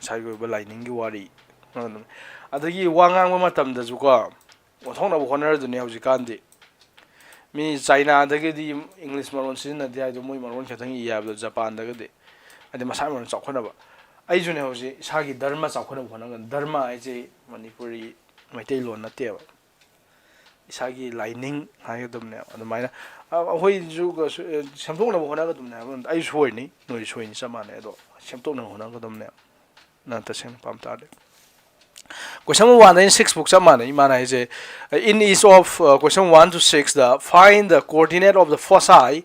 ꯏꯁꯥꯒꯤ ꯑꯣꯏꯕ ꯂꯥꯏꯅꯤꯡꯒꯤ ꯋꯥꯔꯤ, ꯑꯗꯨꯝ, ꯑꯗꯒꯤ ꯋꯥ ꯉꯥꯡꯕ ꯃꯇꯝꯗꯁꯨꯀꯣ, ꯑꯣꯟꯊꯣꯛꯅꯕ ꯍꯣꯠꯅꯔꯗꯨꯅꯤ ꯍꯧꯖꯤꯛꯀꯥꯟꯗꯤ꯫ ꯃꯤ ꯆꯥꯏꯅꯥꯗꯒꯤꯗꯤ ꯏꯪꯂꯤꯁ ꯃꯔꯣꯟ ꯁꯤꯖꯤꯟꯅꯗꯦ ꯍꯥꯏꯗꯣ, ꯃꯣꯏ ꯃꯔꯣꯟ ꯈꯛꯇꯪ ꯏ ꯍꯥꯏꯕꯗꯣ, ꯖꯄꯥꯟꯗꯒꯗꯤ꯫ ꯍꯥꯏꯗꯤ ꯃꯁꯥ ꯃꯔꯣꯟ ꯆꯥꯎꯈꯠꯅꯕ꯫ ꯑꯩꯁꯨꯅꯦ ꯍꯧꯖꯤꯛ ꯏꯁꯥꯒꯤ ꯙꯔꯃ ꯆꯥꯎꯈꯠꯅꯕ ꯍꯣꯠꯅꯒꯅꯤ꯫ ꯙꯔꯃ ꯍꯥꯏꯁꯦ ꯃꯅꯤꯄꯨꯔꯤ ꯃꯩꯇꯩꯂꯣꯟ ꯅꯠꯇꯦꯕ꯫ ꯏꯁꯥꯒꯤ ꯂꯥꯏꯅꯤꯡ ꯍꯥꯏꯒꯗꯕꯅꯦꯕ꯫ ꯑꯗꯨꯃꯥꯏꯅ, ꯑ, ꯑꯩꯈꯣꯏꯁꯨ ꯀꯩꯁꯨ, ꯑ, ꯁꯦꯝꯗꯣꯛꯅꯕ ꯍꯣꯠꯅꯒꯗꯕꯅꯦ ꯍꯥꯏꯕ꯫ ꯑꯩ ꯁꯣꯏꯅꯤ, ꯅꯣꯏ ꯁꯣꯏꯅꯤ, ꯆꯞ ꯃꯥꯟꯅꯩ꯫ ꯑꯗꯣ ꯁꯦꯝꯗꯣꯛꯅꯕ ꯍꯣꯠꯅꯒꯗꯕꯅꯦꯕ, ꯅꯪ ꯇꯁꯦꯡꯅ ꯄꯥꯝ ꯇꯥꯔꯗꯤ꯫ Question one ꯗꯩꯅ six ꯐꯥꯎ ꯆꯞ ꯃꯥꯟꯅꯩ꯫ ꯏꯃꯥꯅ ꯍꯥꯏꯁꯦ, "In each of, uh, question one to six, the, find the coordinate of the foci,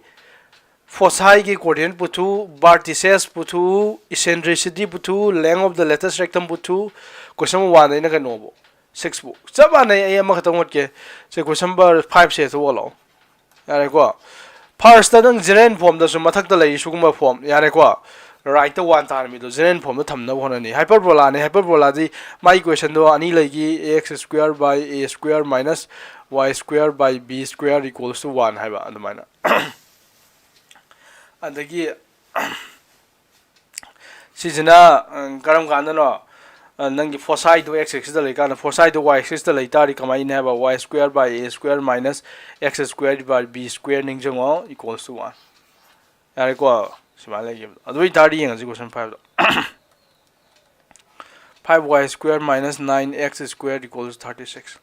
fociꯒꯤ coordinate ꯄꯨꯊꯣꯛꯎ, vertices ꯄꯨꯊꯣꯛꯎ, eccentricity ꯄꯨꯊꯣꯛꯎ, length of the latus rectum ꯄꯨꯊꯣꯛꯎ"꯫ Question one ꯗꯩꯅ ꯀꯩꯅꯣꯕꯨ, six ꯐꯥꯎ ꯆꯞ ꯃꯥꯟꯅꯩ꯫ ꯑꯩ ꯑꯃꯈꯛꯇꯪ ꯍꯣꯠꯀꯦ꯫ ꯁꯦ, question number five ꯁꯦ ꯊꯣꯛꯍꯜꯂꯛꯑꯣ꯫ ꯌꯥꯔꯦꯀꯣ? First ꯅꯪ general formꯗꯁꯨ ꯃꯊꯛꯇ ꯂꯩꯔꯤ ꯁꯤꯒꯨꯝꯕ form, ꯌꯥꯔꯦꯀꯣ? Right one ꯇꯥꯔꯝꯃꯤꯗꯣ general formꯗ ꯊꯝꯅꯕ ꯍꯣꯠꯅꯅꯤ꯫ Hyperbola ꯅꯤ, hyperbola ꯗꯤ ꯃꯥꯒꯤ questionꯗꯣ ꯑꯅꯤ ꯂꯩꯈꯤ, x square by a square minus y square by b square equals to one ꯍꯥꯏꯕ ꯑꯗꯨꯃꯥꯏꯅ꯫ ꯑꯗꯒꯤ ꯁꯤꯁꯤꯅ, ꯑ, ꯀꯔꯝ ꯀꯥꯟꯗꯅꯣ? ꯑ, ꯅꯪꯒꯤ fociꯗꯣ x axisꯇ ꯂꯩꯀꯥꯟꯗ, fociꯗꯣ y axisꯇ ꯂꯩ ꯇꯥꯔꯗꯤ ꯀꯃꯥꯏꯅ ꯍꯥꯏꯕ? Y square by a square minus x square by b square ꯅꯤꯡꯁꯤꯡꯉꯣ, equals to one꯫ ꯌꯥꯔꯦꯀꯣ? ꯁꯨꯃꯥꯏꯅ ꯂꯩꯈꯤꯕꯗꯣ꯫ ꯑꯗꯨ ꯑꯣꯏ ꯇꯥꯔꯗꯤ ꯌꯦꯡꯉꯁꯤ question fiveꯇꯣ꯫ Five y square minus nine x square equals thirty six꯫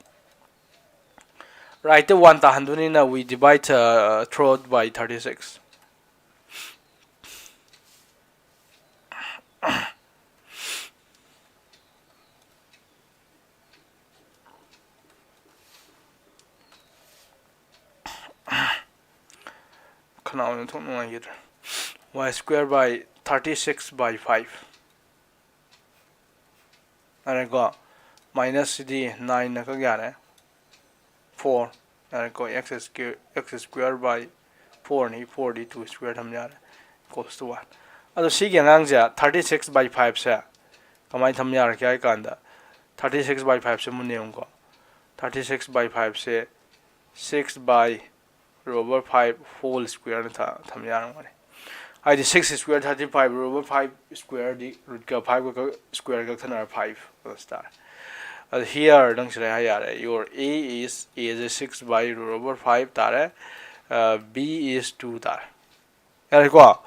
Rightꯇ one ꯇꯥꯍꯟꯗꯣꯏꯅꯤꯅ, we divide, uh, throughout by thirty six꯫ ꯈꯅꯥꯎ ꯌꯣꯟꯊꯣꯛ ꯅꯨꯡꯉꯥꯏꯈꯤꯗ꯭ꯔꯦ꯫ Y square by thirty six by five꯫ ꯌꯥꯔꯦꯀꯣ꯫ Minus ꯁꯤꯗꯤ nineꯅ ꯀꯛ ꯌꯥꯔꯦ꯫ Four꯫ ꯌꯥꯔꯦꯀꯣ꯫ X square, x square by fourꯅꯤ꯫ Fourꯗꯤ two square ꯊꯝ ꯌꯥꯔꯦ꯫ Equals to one꯫ ꯑꯗꯣ ꯁꯤꯒꯤ ꯑꯉꯥꯡꯁꯦ thirty six by fiveꯁꯦ ꯀꯃꯥꯏꯅ ꯊꯝ ꯌꯥꯔꯒꯦ ꯍꯥꯏ ꯀꯥꯟꯗ, thirty six by fiveꯁꯦ ꯃꯨꯟꯅ ꯌꯦꯡꯉꯨꯀꯣ꯫ Thirty six by fiveꯁꯦ six by root over five whole squareꯅ ꯊꯝ ꯌꯥꯔꯝꯒꯅꯤ꯫ ꯍꯥꯏꯗꯤ six square thirty five, root over five squareꯗꯤ rootꯀ fiveꯀ square ꯀꯛꯊꯠꯅꯔ five ꯑꯗꯨ ꯇꯥꯔꯦ꯫ ꯑꯗꯨ here ꯅꯪ ꯁꯤꯗ ꯍꯥꯏ ꯌꯥꯔꯦ, your A is, A is six by root over five ꯇꯥꯔꯦ꯫ B is two ꯇꯥꯔꯦ꯫ ꯌꯥꯔꯦꯀꯣ?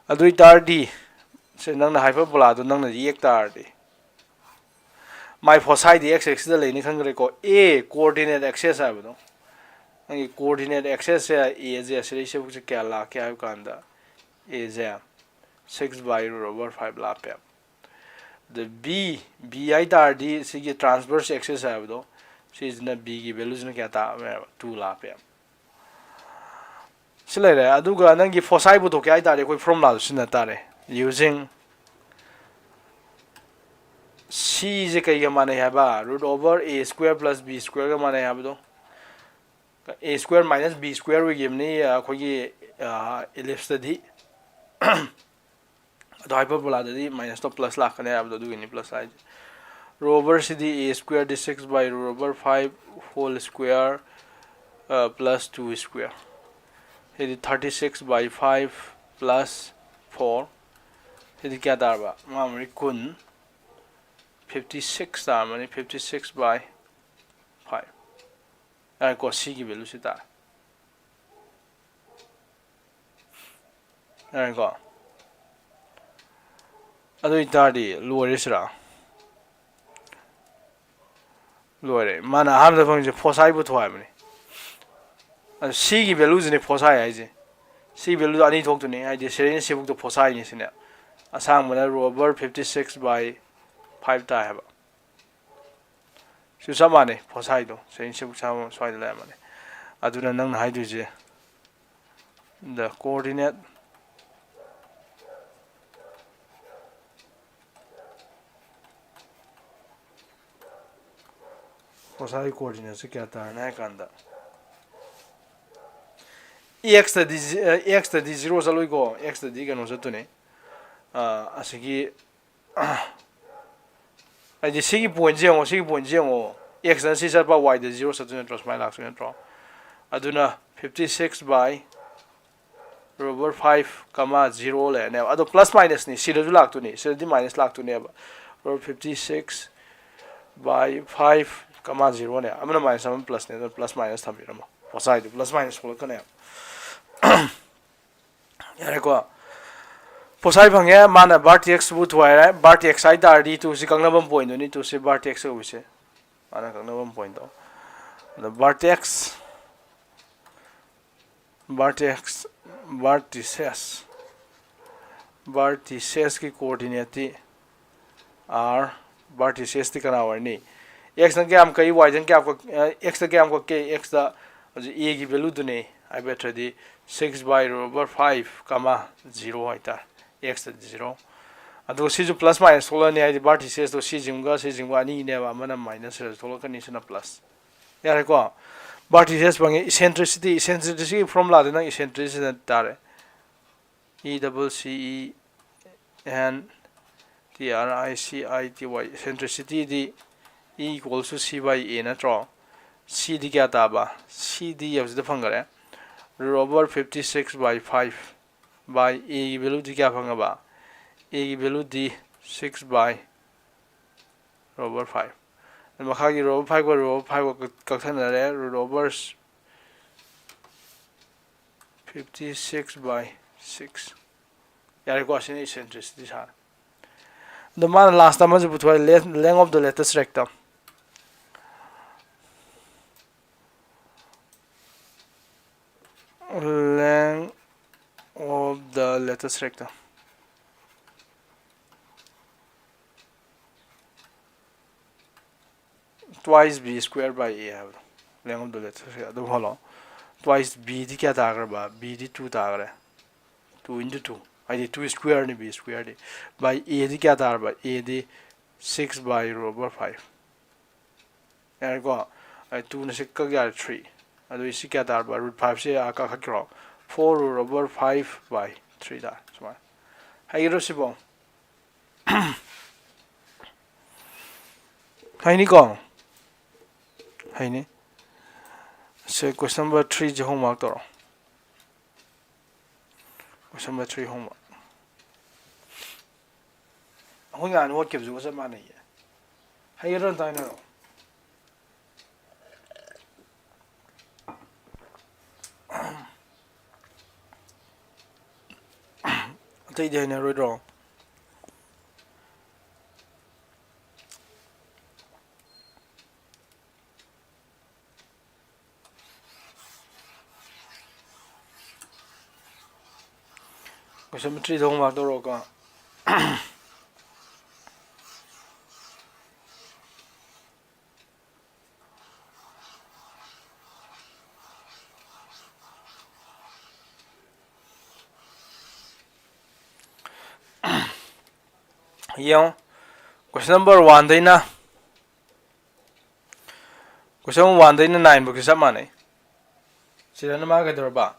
ꯑꯗꯨ ꯑꯣꯏꯇꯥꯔꯗꯤ ꯁꯦ ꯅꯪꯅ hyperbola ꯗꯣ ꯅꯪꯅ ꯌꯦꯛ ꯇꯥꯔꯗꯤ, my foci D x axis ꯇ ꯂꯩꯅꯤ ꯈꯪꯈ꯭ꯔꯦꯀꯣ꯫ A coordinate axis ꯍꯥꯏꯕꯗꯣ, ꯅꯪꯒꯤ coordinate axis ꯁꯦ A ꯁꯦ ꯁꯤꯗꯩ ꯁꯤꯐꯥꯎꯁꯦ ꯀꯌꯥ ꯂꯥꯛꯀꯦ ꯍꯥꯏꯕ ꯀꯥꯟꯗ, A say six by root over five ꯂꯥꯞꯄꯦ꯫ ꯑꯗ B, B ꯍꯥꯏ ꯇꯥꯔꯗꯤ ꯁꯤꯒꯤ transverse axis ꯍꯥꯏꯕꯗꯣ, ꯁꯤꯁꯤꯅ B ꯒꯤ value ꯁꯤꯅ ꯀꯌꯥ ꯇꯥꯕꯅꯦꯕ? Two ꯂꯥꯞꯄꯦ꯫ ꯁꯤ ꯂꯩꯔꯦ꯫ ꯑꯗꯨꯒ ꯅꯪꯒꯤ foci ꯄꯨꯊꯣꯛꯀꯦ ꯍꯥꯏ ꯇꯥꯔꯗꯤ ꯑꯩꯈꯣꯏ formula ꯗꯨ ꯁꯤꯖꯤꯟꯅ ꯇꯥꯔꯦ, using C ꯁꯦ ꯀꯩꯒ ꯃꯥꯟꯅꯩ ꯍꯥꯏꯕ? Root over A square plus B square ꯒ ꯃꯥꯟꯅꯩ ꯍꯥꯏꯕꯗꯣ꯫ A square minus B square ꯑꯣꯏꯈꯤꯕꯅꯤ ꯑꯩꯈꯣꯏꯒꯤ ellipse ꯇꯗꯤ꯫ ꯑꯗꯣ hyperbola ꯗꯗꯤ minus ꯇꯣ plus ꯂꯥꯛꯀꯅꯤ ꯍꯥꯏꯕꯗꯣ ꯑꯗꯨꯒꯤꯅꯤ plus ꯍꯥꯏꯁꯦ꯫ Root over CD A square D six by root over five whole square plus two square꯫ CD thirty six by five plus four꯫ ꯁꯤꯗꯤ ꯀꯌꯥ ꯇꯥꯔꯕ? ꯃꯉꯥ ꯃꯔꯤ ꯀꯨꯟ꯫ Fifty six ꯇꯥꯔꯝꯃꯅꯤ꯫ Fifty six by five꯫ ꯌꯥꯔꯦꯀꯣ, C ꯒꯤ value ꯁꯤ ꯇꯥꯔꯦ꯫ ꯌꯥꯔꯦꯀꯣ? ꯑꯗꯨ ꯑꯣꯏꯇꯥꯔꯗꯤ ꯂꯣꯏꯔꯦ ꯁꯤꯔꯥ? ꯂꯣꯏꯔꯦ꯫ ꯃꯥꯅ ꯑꯍꯥꯟꯕꯗ ꯐꯪꯉꯤꯁꯦ foci ꯄꯨꯊꯣꯛ ꯍꯥꯏꯕꯅꯤ꯫ ꯑꯗꯨ C ꯒꯤ value ꯁꯤꯅꯦ foci ꯍꯥꯏꯁꯦ꯫ C value ꯗꯣ ꯑꯅꯤ ꯊꯣꯛꯇꯣꯏꯅꯤ, ꯍꯥꯏꯗꯤ ꯁꯤꯗꯩꯅ ꯁꯤꯐꯥꯎꯗ foci ꯅꯤ ꯁꯤꯅꯦ꯫ ꯑꯁꯥꯡꯕꯅ root over fifty six by five ꯇꯥꯏ ꯍꯥꯏꯕ꯫ ꯁꯤ ꯆꯞ ꯃꯥꯟꯅꯩ, foci ꯗꯣ ꯁꯤꯗꯩꯅ ꯁꯤꯐꯥꯎ ꯁ꯭ꯋꯥꯏꯗ ꯂꯩꯔꯝꯃꯅꯤ꯫ ꯑꯗꯨꯅ ꯅꯪꯅ ꯍꯥꯏꯗꯣꯏꯁꯦ, the coordinate ꯉꯁꯥꯏ coordinate ꯁꯦ ꯀꯌꯥ ꯇꯥꯔꯅꯤ ꯍꯥꯏ ꯀꯥꯟꯗ, x ꯇꯗꯤ ꯖꯤ-, ꯑ, x ꯇꯗꯤ zero ꯆꯠꯂꯣꯏꯀꯣ, x ꯇꯗꯤ ꯀꯩꯅꯣ ꯆꯠꯇꯣꯏꯅꯦ꯫ ꯑ, ꯑꯁꯤꯒꯤ, ꯍꯥꯏꯗꯤ ꯁꯤꯒꯤ point ꯁꯦ ꯌꯦꯡꯉꯣ, ꯁꯤꯒꯤ point ꯁꯦ ꯌꯦꯡꯉꯣ, x ꯅ ꯁꯤ ꯆꯠꯄ, y ꯗ zero ꯆꯠꯇꯣꯏ ꯅꯠꯇ꯭ꯔꯣ? ꯁꯨꯃꯥꯏꯅ ꯂꯥꯛꯇꯣꯏ ꯅꯠꯇ꯭ꯔꯣ? ꯑꯗꯨꯅ fifty six by root over five comma zero ꯂꯩꯔꯅꯦꯕ꯫ ꯑꯗꯣ plus minus ꯅꯤ, ꯁꯤꯗꯁꯨ ꯂꯥꯛꯇꯣꯏꯅꯤ, ꯁꯤꯗꯗꯤ minus ꯂꯥꯛꯇꯣꯏꯅꯦꯕ꯫ Root over fifty six by five comma zero ꯅꯦ, ꯑꯃꯅ minus, ꯑꯃꯅ plus ꯅꯦ, ꯑꯗꯨꯅ plus minus ꯊꯝꯕꯤꯔꯝꯃꯣ꯫ ꯄꯣꯠꯁꯥꯏꯗꯨ plus minus ꯊꯣꯛꯂꯛꯀꯅꯦꯕ꯫ ꯌꯥꯔꯦꯀꯣ? ꯄꯣꯠꯁꯥꯏ ꯐꯪꯉꯦ, ꯃꯥꯅ bar T X ꯕꯨ ꯊꯨꯒꯥꯏꯔꯦ꯫ Bar T X ꯍꯥꯏ ꯇꯥꯔꯗꯤ two ꯁꯤ ꯀꯛꯅꯐꯝ point ꯗꯨꯅꯤ, two ꯁꯤ bar T X ꯀꯧꯕꯁꯦ꯫ ꯃꯥꯅ ꯀꯛꯅꯐꯝ point ꯗꯣ꯫ ꯑꯗ bar T X, bar T X, bar T C S, bar T C S ꯀꯤ coordinate T R, bar T C S T ꯀꯅꯥ ꯑꯣꯏꯔꯅꯤ? X ꯅ ꯀꯌꯥꯝ ꯀꯛꯏ, y ꯗ ꯀꯌꯥꯝ ꯀꯛ-, ꯑ, x ꯇ ꯀꯌꯥꯝ ꯀꯛꯀꯦ? X ꯇ ꯍꯧꯖꯤꯛ a ꯒꯤ value ꯗꯨꯅꯦ ꯍꯥꯏꯕ ꯅꯠꯇ꯭ꯔꯗꯤ six by root over five comma zero ꯍꯥꯏꯇꯥꯔꯦ, x ꯇ zero꯫ ꯑꯗꯨꯒ ꯁꯤꯁꯨ plus minus ꯊꯣꯛꯂꯛꯑꯅꯤ, ꯍꯥꯏꯗꯤ bar T C S ꯇꯣ ꯁꯤꯁꯤꯃꯒ ꯁꯤꯁꯤꯃꯒ ꯑꯅꯤꯅꯦꯕ, ꯑꯃꯅ minus ꯁꯤꯗꯁꯨ ꯊꯣꯛꯂꯛꯀꯅꯤ, ꯁꯤꯅ plus꯫ ꯌꯥꯔꯦꯀꯣ? Bar T C S ꯐꯪꯉꯦ, eccentricity, eccentricity ꯒꯤ formula ꯗꯤ ꯅꯪ eccentricity ꯇꯥꯔꯦ꯫ E double C E N T R I C I T Y, eccentricity D E equals to C by A ꯅꯠꯇ꯭ꯔꯣ? C ꯗꯤ ꯀꯌꯥ ꯇꯥꯕ? C ꯗꯤ ꯍꯧꯖꯤꯛꯇ ꯐꯪꯈꯔꯦ, root over fifty six by five by A ꯒꯤ value ꯗꯤ ꯀꯌꯥ ꯐꯪꯉꯕ? A ꯒꯤ value D six by root over five꯫ ꯑꯗꯨ ꯃꯈꯥꯒꯤ root over five ꯀ root over five ꯀ ꯀꯛ-, ꯀꯛꯊꯠꯅꯔꯦ, root over fifty six by six꯫ ꯌꯥꯔꯦꯀꯣ, ꯑꯁꯤꯅ eccentricity ꯁꯥꯔꯦ꯫ ꯑꯗꯣ ꯃꯥꯅ last ꯑꯃꯁꯨ ꯄꯨꯊꯣꯛꯑꯦ, le-, length of the lattice rectum꯫ Length of the lattice rectum twice B square by A ꯍꯥꯏꯕꯗꯣ, length of the lattice ꯑꯗꯨꯝ ꯍꯣꯜꯂꯣ꯫ Twice B ꯗꯤ ꯀꯌꯥ ꯇꯥꯈ꯭ꯔꯕ? B ꯗꯤ two ꯇꯥꯈ꯭ꯔꯦ꯫ Two into two, ꯍꯥꯏꯗꯤ two square ꯅꯤ B square D. By A ꯗꯤ ꯀꯌꯥ ꯇꯥꯔꯕ? A D six by root over five꯫ ꯌꯥꯔꯦꯀꯣ? ꯑꯩ two ꯅ ꯁꯤ ꯀꯛ ꯌꯥꯔꯦ, three꯫ ꯑꯗꯨ ꯁꯤ ꯀꯌꯥ ꯇꯥꯔꯕ? Root five say ah ꯀꯥꯈꯠꯈ꯭ꯔꯣ꯫ Four root over five by three ꯇꯥꯔꯦ꯫ ꯁꯨꯃꯥꯏꯅ ꯍꯩꯒꯗ꯭ꯔꯣ ꯁꯤꯕꯣ? ꯍꯩꯅꯤꯀꯣ? ꯍꯩꯅꯤ꯫ ꯁꯦ, question number three ꯁꯦ homework ꯇꯧꯔꯣ꯫ Question number three homework꯫ ꯑꯩꯈꯣꯏ ꯉꯍꯥꯟ ꯍꯣꯠꯈꯤꯕꯗꯨꯒ ꯆꯞ ꯃꯥꯟꯅꯩꯌꯦ꯫ ꯍꯩꯒꯗ꯭ꯔꯣ ꯑꯝꯇ ꯍꯥꯏꯅꯔꯣ꯫ ꯑꯇꯩꯗꯤ ꯍꯩꯅꯔꯣꯏꯗ꯭ꯔꯣ? Question number three ꯗ homework ꯇꯧꯔꯛꯑꯣꯀꯣ꯫ ꯌꯦꯡꯉꯣ, question number one ꯗꯩꯅ, question one ꯗꯩꯅ nine ꯐꯥꯎꯁꯦ ꯆꯞ ꯃꯥꯟꯅꯩ꯫ ꯁꯤꯗꯅ ꯃꯥ ꯀꯩꯗꯧꯔꯕ?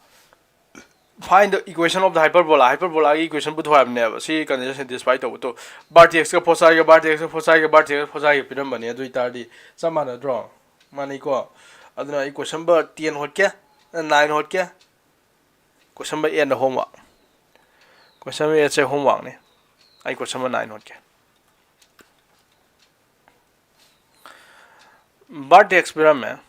Find the equation of the hyperbola꯫ Hyperbola ꯒꯤ equation ꯄꯨꯊꯣꯛ ꯍꯥꯏꯕꯅꯦꯕ꯫ ꯁꯤ condition satisfy ꯇꯧꯕꯗꯣ vertex ꯀ foci ꯒ, vertex ꯀ foci ꯒ, vertex ꯀ foci ꯒ ꯄꯤꯔꯝꯕꯅꯦ꯫ ꯑꯗꯨ ꯑꯣꯏꯇꯥꯔꯗꯤ ꯆꯞ ꯃꯥꯟꯅꯗ꯭ꯔꯣ? ꯃꯥꯟꯅꯩꯀꯣ? ꯑꯗꯨꯅ ꯑꯩ question number ten ꯍꯣꯠꯀꯦ, nine ꯍꯣꯠꯀꯦ꯫ Question number eight ꯅ homework꯫ Question number eight ꯁꯦ homework ꯅꯤ꯫ ꯑꯩ question number nine ꯍꯣꯠꯀꯦ꯫ Vertex ꯄꯤꯔꯝꯃꯦ꯫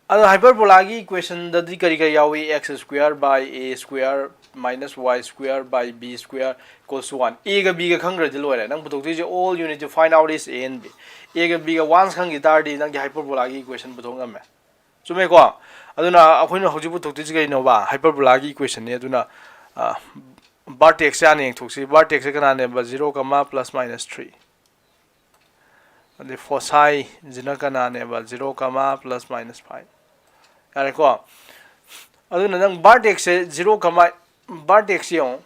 ꯑꯗꯣ hyperbola ꯒꯤ equation ꯗꯗꯤ ꯀꯔꯤ ꯀꯔꯤ ꯌꯥꯎꯏ? X square by a square minus y square by b square equals to one꯫ A ꯒ B ꯒ ꯈꯪꯈ꯭ꯔꯗꯤ ꯂꯣꯏꯔꯦ꯫ ꯅꯪ ꯄꯨꯊꯣꯛꯇꯣꯏꯁꯦ all you need to find out is a and b꯫ A ꯒ B ꯒ once ꯈꯪꯈꯤ ꯇꯥꯔꯗꯤ ꯅꯪꯒꯤ hyperbola ꯒꯤ equation ꯄꯨꯊꯣꯛ ꯉꯝꯃꯦ꯫ ꯆꯨꯝꯃꯦꯀꯣ? ꯑꯗꯨꯅ ꯑꯩꯈꯣꯏꯅ ꯍꯧꯖꯤꯛ ꯄꯨꯊꯣꯛꯇꯣꯏꯁꯤ ꯀꯩꯅꯣꯕ? Hyperbola ꯒꯤ equation ꯅꯤ꯫ ꯑꯗꯨꯅ, ꯑ, vertex ꯁꯦ ꯍꯥꯟꯅ ꯌꯦꯡꯊꯣꯛꯁꯤ꯫ Vertex ꯁꯦ ꯀꯅꯥꯅꯦꯕ? Zero comma plus minus three꯫ ꯑꯗꯩ foci ꯁꯤꯅ ꯀꯅꯥꯅꯦꯕ? Zero comma plus minus five꯫ ꯌꯥꯔꯦꯀꯣ? ꯑꯗꯨꯅ ꯅꯪ vertex ꯁꯦ zero comma, vertex ꯁꯦ ꯌꯦꯡꯉꯣ꯫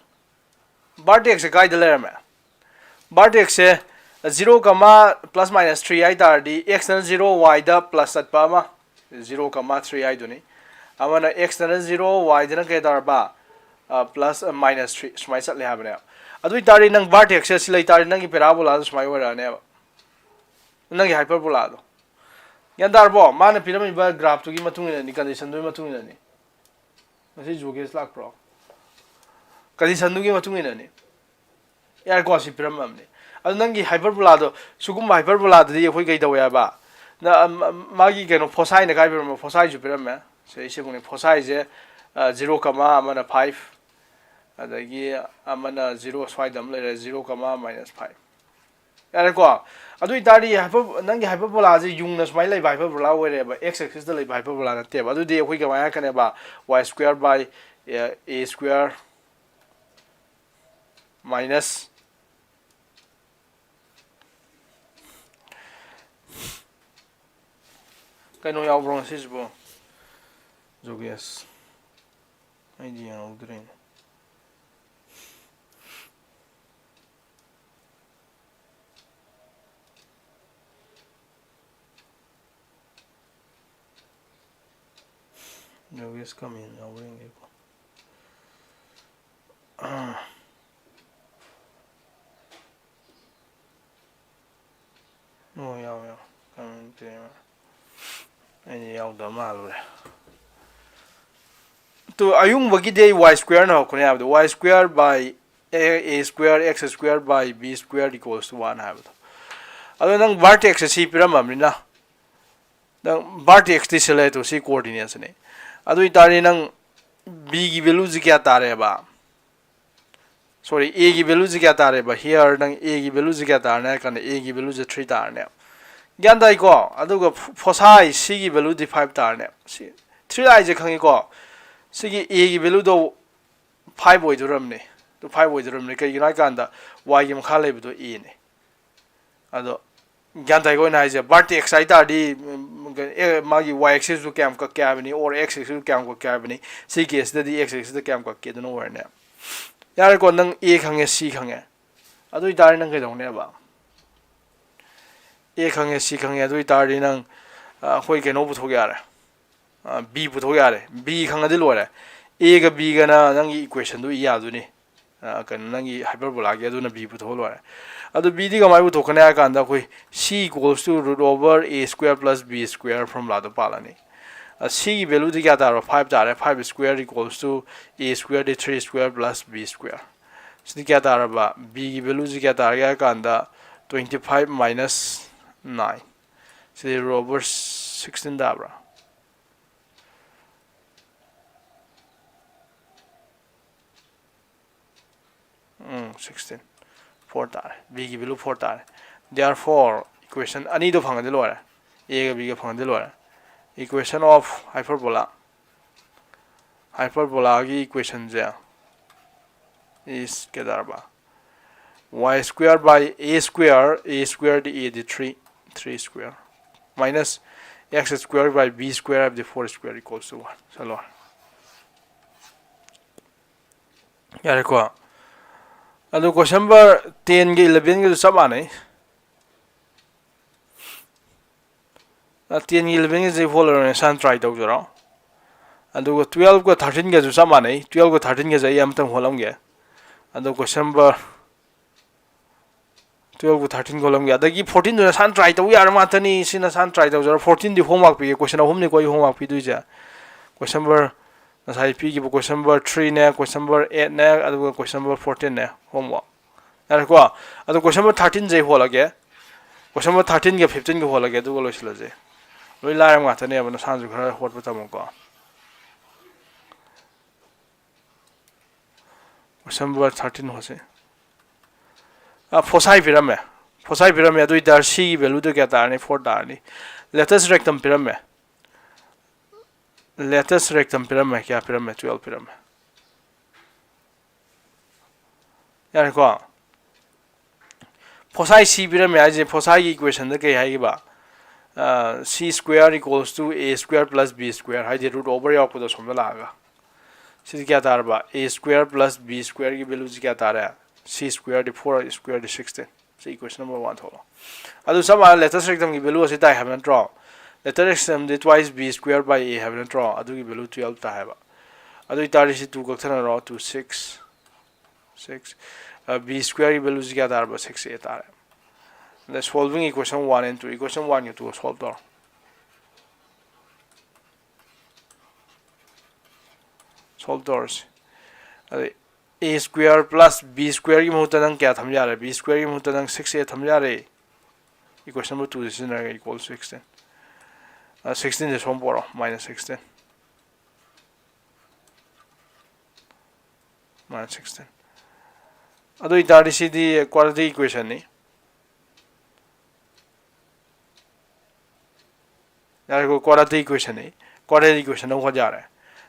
Vertex ꯁꯦ ꯀꯥꯏꯗ ꯂꯩꯔꯝꯃꯦ? Vertex ꯁꯦ, Zero comma plus minus three ꯍꯥꯏ ꯇꯥꯔꯗꯤ, x ꯅ zero, y ꯗ plus ꯆꯠꯄ ꯑꯃ, zero comma three ꯍꯥꯏꯗꯨꯅꯤ꯫ ꯑꯃꯅ x ꯅ zero, y ꯗꯅ ꯀꯩ ꯇꯥꯔꯕ? ꯑ, plus, ꯑ, minus three ꯁꯨꯃꯥꯏꯅ ꯆꯠꯂꯦ ꯍꯥꯏꯕꯅꯦꯕ꯫ ꯑꯗꯨ ꯑꯣꯏ ꯇꯥꯔꯗꯤ ꯅꯪ vertex ꯁꯤ ꯂꯩ ꯇꯥꯔꯗꯤ ꯅꯪꯒꯤ parabola ꯗꯣ ꯁꯨꯃꯥꯏꯅ ꯑꯣꯏꯔꯛꯑꯅꯦꯕ, ꯅꯪꯒꯤ hyperbola ꯗꯣ꯫ ꯒ꯭ꯌꯥꯟ ꯇꯥꯔꯕꯣ? ꯃꯥꯅ ꯄꯤꯔꯝꯃꯤꯕ graph ꯇꯨꯒꯤ ꯃꯇꯨꯡ ꯏꯟꯅꯅꯤ, condition ꯗꯨꯒꯤ ꯃꯇꯨꯡ ꯏꯟꯅꯅꯤ꯫ ꯉꯁꯤ ꯖꯨꯒꯦꯁ ꯂꯥꯛꯄ꯭ꯔꯣ? Condition ꯗꯨꯒꯤ ꯃꯇꯨꯡ ꯏꯟꯅꯅꯤ꯫ ꯌꯥꯔꯦꯀꯣ, ꯁꯤ ꯄꯤꯔꯝꯃꯕꯅꯤ꯫ ꯑꯗꯨ ꯅꯪꯒꯤ hyperbola ꯗꯣ, ꯁꯤꯒꯨꯝꯕ hyperbola ꯗꯗꯤ ꯑꯩꯈꯣꯏ ꯀꯩ ꯇꯧꯋꯦ ꯍꯥꯏꯕ? ꯅ-, ꯑ-, ꯃ-, ꯃꯥꯒꯤ ꯀꯩꯅꯣ, foci ꯅ ꯀꯥꯏ ꯄꯤꯔꯝꯕ? Foci ꯁꯨ ꯄꯤꯔꯝꯃꯦ꯫ ꯁꯤ, ꯁꯤꯕꯨꯅꯤ, foci ꯁꯦ, ꯑ, zero comma ꯑꯃꯅ five, ꯑꯗꯒꯤ ꯑꯃꯅ zero, ꯁ꯭ꯋꯥꯏꯗ ꯑꯃ ꯂꯩꯔꯦ, zero comma minus five꯫ ꯌꯥꯔꯦꯀꯣ? ꯑꯗꯨ ꯑꯣꯏ ꯇꯥꯔꯗꯤ hyper-, ꯅꯪꯒꯤ hyperbola ꯁꯦ ꯌꯨꯡꯅ ꯁꯨꯃꯥꯏꯅ ꯂꯩꯕ hyperbola ꯑꯣꯏꯔꯦꯕ, x axis ꯇ ꯂꯩꯕ hyperbola ꯅꯠꯇꯦꯕ꯫ ꯑꯗꯨꯗꯤ ꯑꯩꯈꯣꯏ ꯀꯃꯥꯏꯅ ꯍꯥꯏꯔꯛꯀꯅꯦꯕ? Y square by, ꯑ, a square minus ꯀꯩꯅꯣ ꯌꯥꯎꯕ꯭ꯔꯣ ꯉꯁꯤꯁꯤꯕꯣ? ꯖꯣꯒꯦꯁ, ꯑꯩꯗꯤ ꯌꯦꯡꯍꯧꯗ꯭ꯔꯦꯅꯦ꯫ ꯖꯣꯒꯦꯁ comment ꯌꯥꯎꯕ꯭ꯔꯥ ꯌꯦꯡꯒꯦꯀꯣ꯫ ꯑꯣ, ꯌꯥꯎ, ꯌꯥꯎ꯫ ꯈꯪꯗꯦ꯫ ꯑꯩꯗꯤ ꯌꯥꯎꯗꯕ ꯃꯥꯜꯂꯨꯔꯦ꯫ ꯇꯨ, ꯑꯌꯨꯡꯕꯒꯤꯗꯤ ꯑꯩ y square ꯅ ꯍꯧꯔꯛꯄꯅꯦ ꯍꯥꯏꯕꯗꯣ, y square by a, a square x square by b square equals to one ꯍꯥꯏꯕꯗꯣ꯫ ꯑꯗꯣ ꯅꯪ vertex ꯁꯤ ꯄꯤꯔꯝꯃꯕꯅꯤꯅ, ꯅꯪ vertex ꯇꯤ ꯁꯤ ꯂꯩꯔꯦ, ꯇꯨ, ꯁꯤ coordinate ꯁꯤꯅꯤ꯫ ꯑꯗꯨ ꯑꯣꯏꯇꯥꯔꯗꯤ ꯅꯪ b ꯒꯤ value ꯁꯤ ꯀꯌꯥ ꯇꯥꯔꯦꯕ? Sorry, a ꯒꯤ value ꯁꯤ ꯀꯌꯥ ꯇꯥꯔꯦꯕ? Here ꯅꯪ a ꯒꯤ value ꯁꯤ ꯀꯌꯥ ꯇꯥꯔꯅꯤ ꯍꯥꯏ ꯀꯥꯟꯗ, a ꯒꯤ value ꯁꯦ three ꯇꯥꯔꯅꯦꯕ꯫ ꯒ꯭ꯌꯥꯟ ꯇꯥꯏꯀꯣ? ꯑꯗꯨꯒ ꯐ-, foci ꯁꯤꯒꯤ value ꯗꯤ five ꯇꯥꯔꯅꯦꯕ꯫ ꯁꯤ three ꯍꯥꯏꯁꯦ ꯈꯪꯉꯤꯀꯣ? ꯁꯤꯒꯤ a ꯒꯤ value ꯗꯣ five ꯑꯣꯏꯗꯣꯔꯝꯅꯦ꯫ ꯑꯗꯨ five ꯑꯣꯏꯗꯣꯔꯝꯅꯦ꯫ ꯀꯩꯒꯤꯅꯣ ꯍꯥꯏ ꯀꯥꯟꯗ, y ꯒꯤ ꯃꯈꯥ ꯂꯩꯕꯗꯣ a ꯅꯦ꯫ ꯑꯗꯣ ꯒ꯭ꯌꯥꯟ ꯇꯥꯏꯀꯣ ꯑꯩꯅ ꯍꯥꯏꯁꯦ? Vertex ꯍꯥꯏ ꯇꯥꯔꯗꯤ, ꯎꯝ, ꯑꯦ, ꯃꯥꯒꯤ y axis ꯇꯨ ꯀꯌꯥꯝ ꯀꯛꯀꯦ ꯍꯥꯏꯕꯅꯤ, or x axis ꯇꯨ ꯀꯌꯥꯝ ꯀꯛꯀꯦ ꯍꯥꯏꯕꯅꯤ꯫ ꯁꯤ case ꯇꯗꯤ x axis ꯇ ꯀꯌꯥꯝ ꯀꯛꯀꯦ ꯑꯗꯨꯅ ꯑꯣꯏꯔꯅꯦ꯫ ꯌꯥꯔꯦꯀꯣ, ꯅꯪ a ꯈꯪꯉꯦ, c ꯈꯪꯉꯦ꯫ ꯑꯗꯨ ꯑꯣꯏꯇꯥꯔꯗꯤ ꯅꯪ ꯀꯩꯗꯧꯅꯦꯕ? A ꯈꯪꯉꯦ, C ꯈꯪꯉꯦ, ꯑꯗꯨ ꯑꯣꯏꯇꯥꯔꯗꯤ ꯅꯪ ꯑ, ꯑꯩꯈꯣꯏ ꯀꯩꯅꯣ ꯄꯨꯊꯣꯛ ꯌꯥꯔꯦ꯫ ꯑ, B ꯄꯨꯊꯣꯛ ꯌꯥꯔꯦ꯫ B ꯈꯪꯉꯗꯤ ꯂꯣꯏꯔꯦ꯫ A ꯒ B ꯒꯅ ꯅꯪꯒꯤ equation ꯗꯨ ꯏ ꯌꯥꯗꯣꯏꯅꯤ꯫ ꯑ, ꯀꯩꯅꯣ, ꯅꯪꯒꯤ hyperbola ꯒꯤ ꯑꯗꯨꯅ B ꯄꯨꯊꯣꯛꯑ ꯂꯣꯏꯔꯦ꯫ ꯑꯗꯨ B ꯗꯤ ꯀꯃꯥꯏꯅ ꯄꯨꯊꯣꯛꯀꯅꯤ ꯍꯥꯏ ꯀꯥꯟꯗ ꯑꯩꯈꯣꯏ C equals to root over A square plus B square formula ꯗꯣ ꯄꯥꯜꯂꯅꯤ꯫ ꯑ, C ꯒꯤ value ꯗꯤ ꯀꯌꯥ ꯇꯥꯔꯕ? Five ꯇꯥꯔꯦ꯫ Five square equals to A square D three square plus B square꯫ ꯁꯤꯗꯤ ꯀꯌꯥ ꯇꯥꯔꯕ? B ꯒꯤ value ꯁꯤ ꯀꯌꯥ ꯇꯥꯔꯒꯦ ꯍꯥꯏ ꯀꯥꯟꯗ twenty five minus nine꯫ ꯁꯤꯗꯤ root over sixteen ꯇꯥꯕ꯭ꯔꯥ? ꯎꯝ, sixteen꯫ Four ꯇꯥꯔꯦ꯫ B ꯒꯤ value four ꯇꯥꯔꯦ꯫ Therefore, equation ꯑꯅꯤꯗꯣ ꯐꯪꯉꯗꯤ ꯂꯣꯏꯔꯦ꯫ A ꯒ B ꯒ ꯐꯪꯉꯗꯤ ꯂꯣꯏꯔꯦ꯫ Equation of hyperbola꯫ Hyperbola ꯒꯤ equation ꯁꯦ is ꯀꯩꯗꯧꯔꯕ? Y square by A square, A square D A D three, three square, minus X square by B square ꯍꯥꯏꯕꯗꯤ four square equals to one꯫ ꯆꯠꯂꯣ꯫ ꯌꯥꯔꯦꯀꯣ? ꯑꯗꯨ question number ten ꯒ eleven ꯒꯁꯨ ꯆꯞ ꯃꯥꯟꯅꯩ꯫ ꯑ, ten ꯒ eleven ꯒꯁꯦ ꯍꯣꯜꯂꯔꯣꯏꯅꯦ, ꯁꯥꯟ try ꯇꯧꯖꯔꯣ꯫ ꯑꯗꯨꯒ twelve ꯒ thirteen ꯒꯁꯨ ꯆꯞ ꯃꯥꯟꯅꯩ꯫ Twelve ꯒ thirteen ꯒꯁꯦ ꯑꯩ ꯑꯃꯇꯪ ꯍꯣꯜꯂꯝꯒꯦ꯫ ꯑꯗꯣ question number twelve ꯒ thirteen ꯍꯣꯜꯂꯝꯒꯦ꯫ ꯑꯗꯒꯤ fourteen ꯗꯨꯅ ꯁꯥꯟ try ꯇꯧ ꯌꯥꯔ ꯉꯥꯛꯇꯅꯤ꯫ ꯁꯤꯅ ꯁꯥꯟ try ꯇꯧꯖꯔꯣ꯫ Fourteen ꯗꯤ homework ꯄꯤꯒꯦ꯫ Question ꯑꯍꯨꯝꯅꯤꯀꯣ ꯑꯩ homework ꯄꯤꯗꯣꯏꯁꯦ꯫ Question number ꯉꯁꯥꯏ ꯄꯤꯈꯤꯕ question number three ꯅꯦ, question number eight ꯅꯦ, ꯑꯗꯨꯒ question number fourteen ꯅꯦ homework꯫ ꯌꯥꯔꯦꯀꯣ? ꯑꯗꯣ question number thirteen ꯁꯦ ꯑꯩ ꯍꯣꯜꯂꯒꯦ꯫ Question number thirteen ꯒ fifteen ꯒ ꯍꯣꯜꯂꯒꯦ, ꯑꯗꯨꯒ ꯂꯣꯏꯁꯤꯜꯂꯁꯦ꯫ ꯂꯣꯏ ꯂꯥꯏꯔꯕ ꯉꯥꯛꯇꯅꯦꯕ, ꯅꯁꯥꯅꯁꯨ ꯈꯔ ꯍꯣꯠꯄ ꯇꯝꯃꯨꯀꯣ꯫ Question number thirteen ꯍꯣꯠꯁꯤ꯫ ꯑ, foci ꯄꯤꯔꯝꯃꯦ꯫ Foci ꯄꯤꯔꯝꯃꯦ, ꯑꯗꯨ ꯑꯣꯏꯇꯥꯔꯗꯤ C ꯒꯤ value ꯗꯨ ꯀꯌꯥ ꯇꯥꯔꯅꯤ? Four ꯇꯥꯔꯅꯤ꯫ Latus rectum ꯄꯤꯔꯝꯃꯦ꯫ Latus rectum ꯄꯤꯔꯝꯃꯦ꯫ ꯀꯌꯥ ꯄꯤꯔꯝꯃꯦ? Twelve ꯄꯤꯔꯝꯃꯦ꯫ ꯌꯥꯔꯦꯀꯣ? Foci C ꯄꯤꯔꯝꯃꯦ ꯍꯥꯏꯁꯦ, foci ꯒꯤ equation ꯗ ꯀꯩ ꯍꯥꯏꯈꯤꯕ? ꯑ, C square equals to A square plus B square, ꯍꯥꯏꯗꯤ root over ꯌꯥꯎꯔꯛꯄꯗꯣ ꯁꯣꯝꯗ ꯂꯥꯛꯑꯒ꯫ ꯁꯤꯗꯤ ꯀꯌꯥ ꯇꯥꯔꯕ? A square plus B square ꯒꯤ value ꯁꯤ ꯀꯌꯥ ꯇꯥꯔꯦ? C square ꯗꯤ four, square ꯗꯤ sixteen꯫ equation number one ꯊꯣꯛꯂꯣ꯫ ꯑꯗꯨ ꯆꯞ ꯃꯥꯟꯅ lattice rectumꯒꯤ value ꯑꯁꯤ ꯇꯥꯏ ꯍꯥꯏꯕ ꯅꯠꯇ꯭ꯔꯣ? Lattice rectumꯗꯤ twice b square by a ꯍꯥꯏꯕ ꯅꯠꯇ꯭ꯔꯣ? ꯑꯗꯨꯒꯤ value twelve ꯇꯥꯏ ꯍꯥꯏꯕ꯫ ꯑꯗꯨ ꯑꯣꯏꯇꯥꯔꯗꯤ ꯁꯤ two ꯀꯛꯊꯠꯅꯔꯣ, two six six, b squareꯒꯤ valueꯁꯤ ꯀꯌꯥ ꯇꯥꯔꯕ? Six a ꯇꯥꯔꯦ꯫ ꯑꯗ solving equation one and two, equation oneꯒ twoꯒ solve ꯇꯧꯔꯣ꯫ Solve ꯇꯧꯔꯁꯤ꯫ ꯑꯗꯩ a square plus b squareꯒꯤ ꯃꯍꯨꯠꯇ ꯅꯪ ꯀꯌꯥ ꯊꯝ ꯌꯥꯔꯦ? B squareꯒꯤ ꯃꯍꯨꯠꯇ ꯅꯪ six a ꯊꯝ ꯌꯥꯔꯦ꯫ Equation number twoꯁꯦ ꯁꯤꯖꯤꯟꯅꯔꯒ equal to sixteen꯫ Sixteenꯁꯦ ꯁꯣꯝ ꯄꯣꯔꯣ, minus sixteen꯫ Minus sixteen꯫ ꯑꯗꯨ ꯑꯣꯏꯇꯥꯔꯗꯤ ꯁꯤꯗꯤ quadratic equationꯅꯤ꯫ ꯌꯥꯔꯦꯀꯣ, quadratic equationꯅꯤ꯫ Quadratic equation ꯑꯃꯈꯛ ꯌꯥꯔꯦ꯫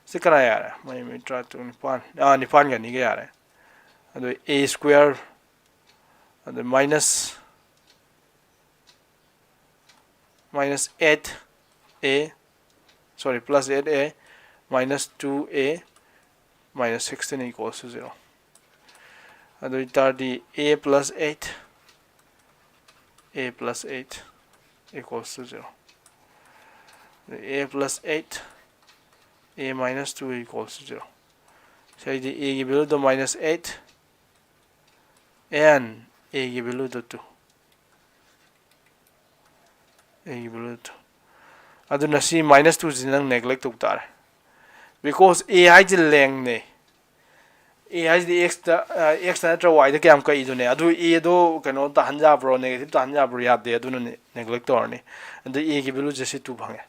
ꯁꯤ ꯀꯅꯥ ꯌꯥꯔꯦ? ꯃꯩ ꯃꯩ ꯇꯔꯥꯇꯔꯨꯛ, ꯅꯤꯄꯥꯟ, ꯑꯥ, ꯅꯤꯄꯥꯟꯒ ꯑꯅꯤꯒ ꯌꯥꯔꯦ꯫ ꯑꯗꯨ a square, ꯑꯗꯨ minus, minus eight a, sorry, plus eight a minus two a minus sixteen equals to zero꯫ ꯑꯗꯨ ꯑꯣꯏꯇꯥꯔꯗꯤ a plus eight, a plus eight equals to zero꯫ ꯑꯗꯨ a plus eight, a minus two equals to zero꯫ CD aꯒꯤ valueꯗꯣ minus eight and aꯒꯤ valueꯗꯣ two꯫ Aꯒꯤ valueꯗꯣ two꯫ ꯑꯗꯨꯅ ꯁꯤ minus twoꯁꯤ ꯅꯪ neglect ꯇꯧ ꯇꯥꯔꯦ꯫ Because a ꯍꯥꯏꯁꯦ lengthꯅꯦ꯫ A ꯍꯥꯏꯁꯤꯗꯤ x ꯇ, ꯑ, x ꯇ ꯅꯠꯇ꯭ꯔ y ꯗ ꯀꯌꯥꯝ ꯀꯛꯏꯗꯨꯅꯦ꯫ ꯑꯗꯨ aꯗꯣ ꯀꯩꯅꯣ ꯇꯥꯍꯟ ꯌꯥꯕ꯭ꯔꯣ, negative ꯇꯥꯍꯟ ꯌꯥꯕ꯭ꯔꯣ? ꯌꯥꯗꯦ꯫ ꯑꯗꯨꯅ neglect ꯇꯧꯔꯅꯤ꯫ ꯑꯗꯨ aꯒꯤ valueꯁꯦ ꯁꯤ two ꯐꯪꯉꯦ꯫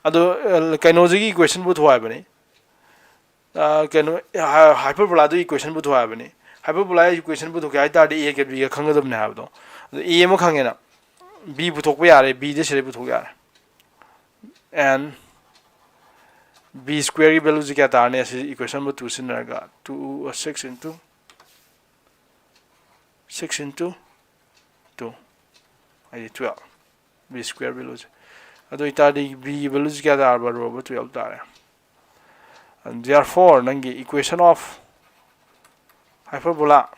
ꯑꯗꯣ, ꯑ, ꯀꯩꯅꯣꯁꯤꯒꯤ equation ꯄꯨꯊꯣꯛ ꯍꯥꯏꯕꯅꯤ꯫ ꯑ, ꯀꯩꯅꯣ, ꯍꯥ-, hyperbola ꯗꯨ equation ꯄꯨꯊꯣꯛ ꯍꯥꯏꯕꯅꯤ꯫ Hyperbola equation ꯄꯨꯊꯣꯛꯀꯦ ꯍꯥꯏ ꯇꯥꯔꯗꯤ a ꯒ b ꯒ ꯈꯪꯒꯗꯕꯅꯦ ꯍꯥꯏꯕꯗꯣ꯫ ꯑꯗꯣ a ꯑꯃ ꯈꯪꯉꯦꯅ, b ꯄꯨꯊꯣꯛꯄ ꯌꯥꯔꯦ, b ꯗꯤ ꯁꯤꯗꯩ ꯄꯨꯊꯣꯛ ꯌꯥꯔꯦ꯫ And b squareꯒꯤ valueꯁꯤ ꯀꯌꯥ ꯇꯥꯔꯅꯤ? ꯑꯁꯤ equation number two ꯁꯤꯖꯤꯟꯅꯔꯒ, two, six into, six into two ꯍꯥꯏꯗꯤ twelve꯫ B square valueꯁꯦ꯫ ꯑꯗꯨ ꯑꯣꯏꯇꯥꯔꯗꯤ b ꯒꯤ valueꯁꯦ ꯀꯌꯥ ꯇꯥꯔꯕ? Row number twelve ꯇꯥꯔꯦ꯫ And therefore ꯅꯪꯒꯤ equation of hyperbola,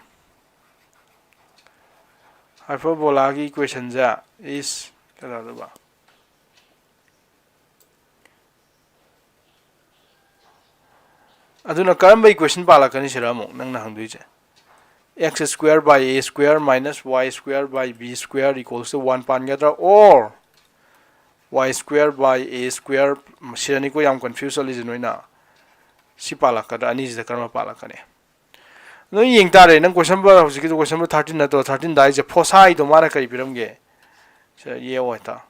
Hyperbola ꯒꯤ equation ꯁꯦ is ꯀꯩꯗꯧꯗꯕ? ꯑꯗꯨꯅ ꯀꯔꯝꯕ equation ꯄꯥꯜꯂꯛꯀꯅꯤ ꯁꯤꯔ ꯑꯃꯨꯛ ꯅꯪꯅ ꯍꯪꯗꯣꯏꯁꯦ? X square by a square minus y square by b square equals to one ꯄꯥꯟꯒꯗ꯭ꯔꯥ, or y square by a square? ꯁꯤꯗꯅꯤꯀꯣ ꯌꯥꯝ confuse ꯆꯠꯂꯤꯁꯦ ꯅꯣꯏꯅ꯫ ꯁꯤ ꯄꯥꯜꯂꯛꯀꯗ꯭ꯔꯥ? ꯑꯅꯤꯁꯤꯗ ꯀꯔꯝꯕ ꯄꯥꯜꯂꯛꯀꯅꯤ? ꯅꯣꯏ ꯌꯦꯡ ꯇꯥꯔꯦ꯫ ꯅꯪ question number, ꯍꯧꯖꯤꯛꯀꯤꯗꯣ question number thirteen ꯅꯠꯇ꯭ꯔꯣ? Thirteen ꯗ ꯍꯥꯏꯁꯦ foci ꯗꯣ ꯃꯥꯅ ꯀꯔꯤ ꯄꯤꯔꯝꯒꯦ? ꯁꯤꯗ ꯌꯦꯡꯉꯣ ꯍꯦꯛꯇ꯫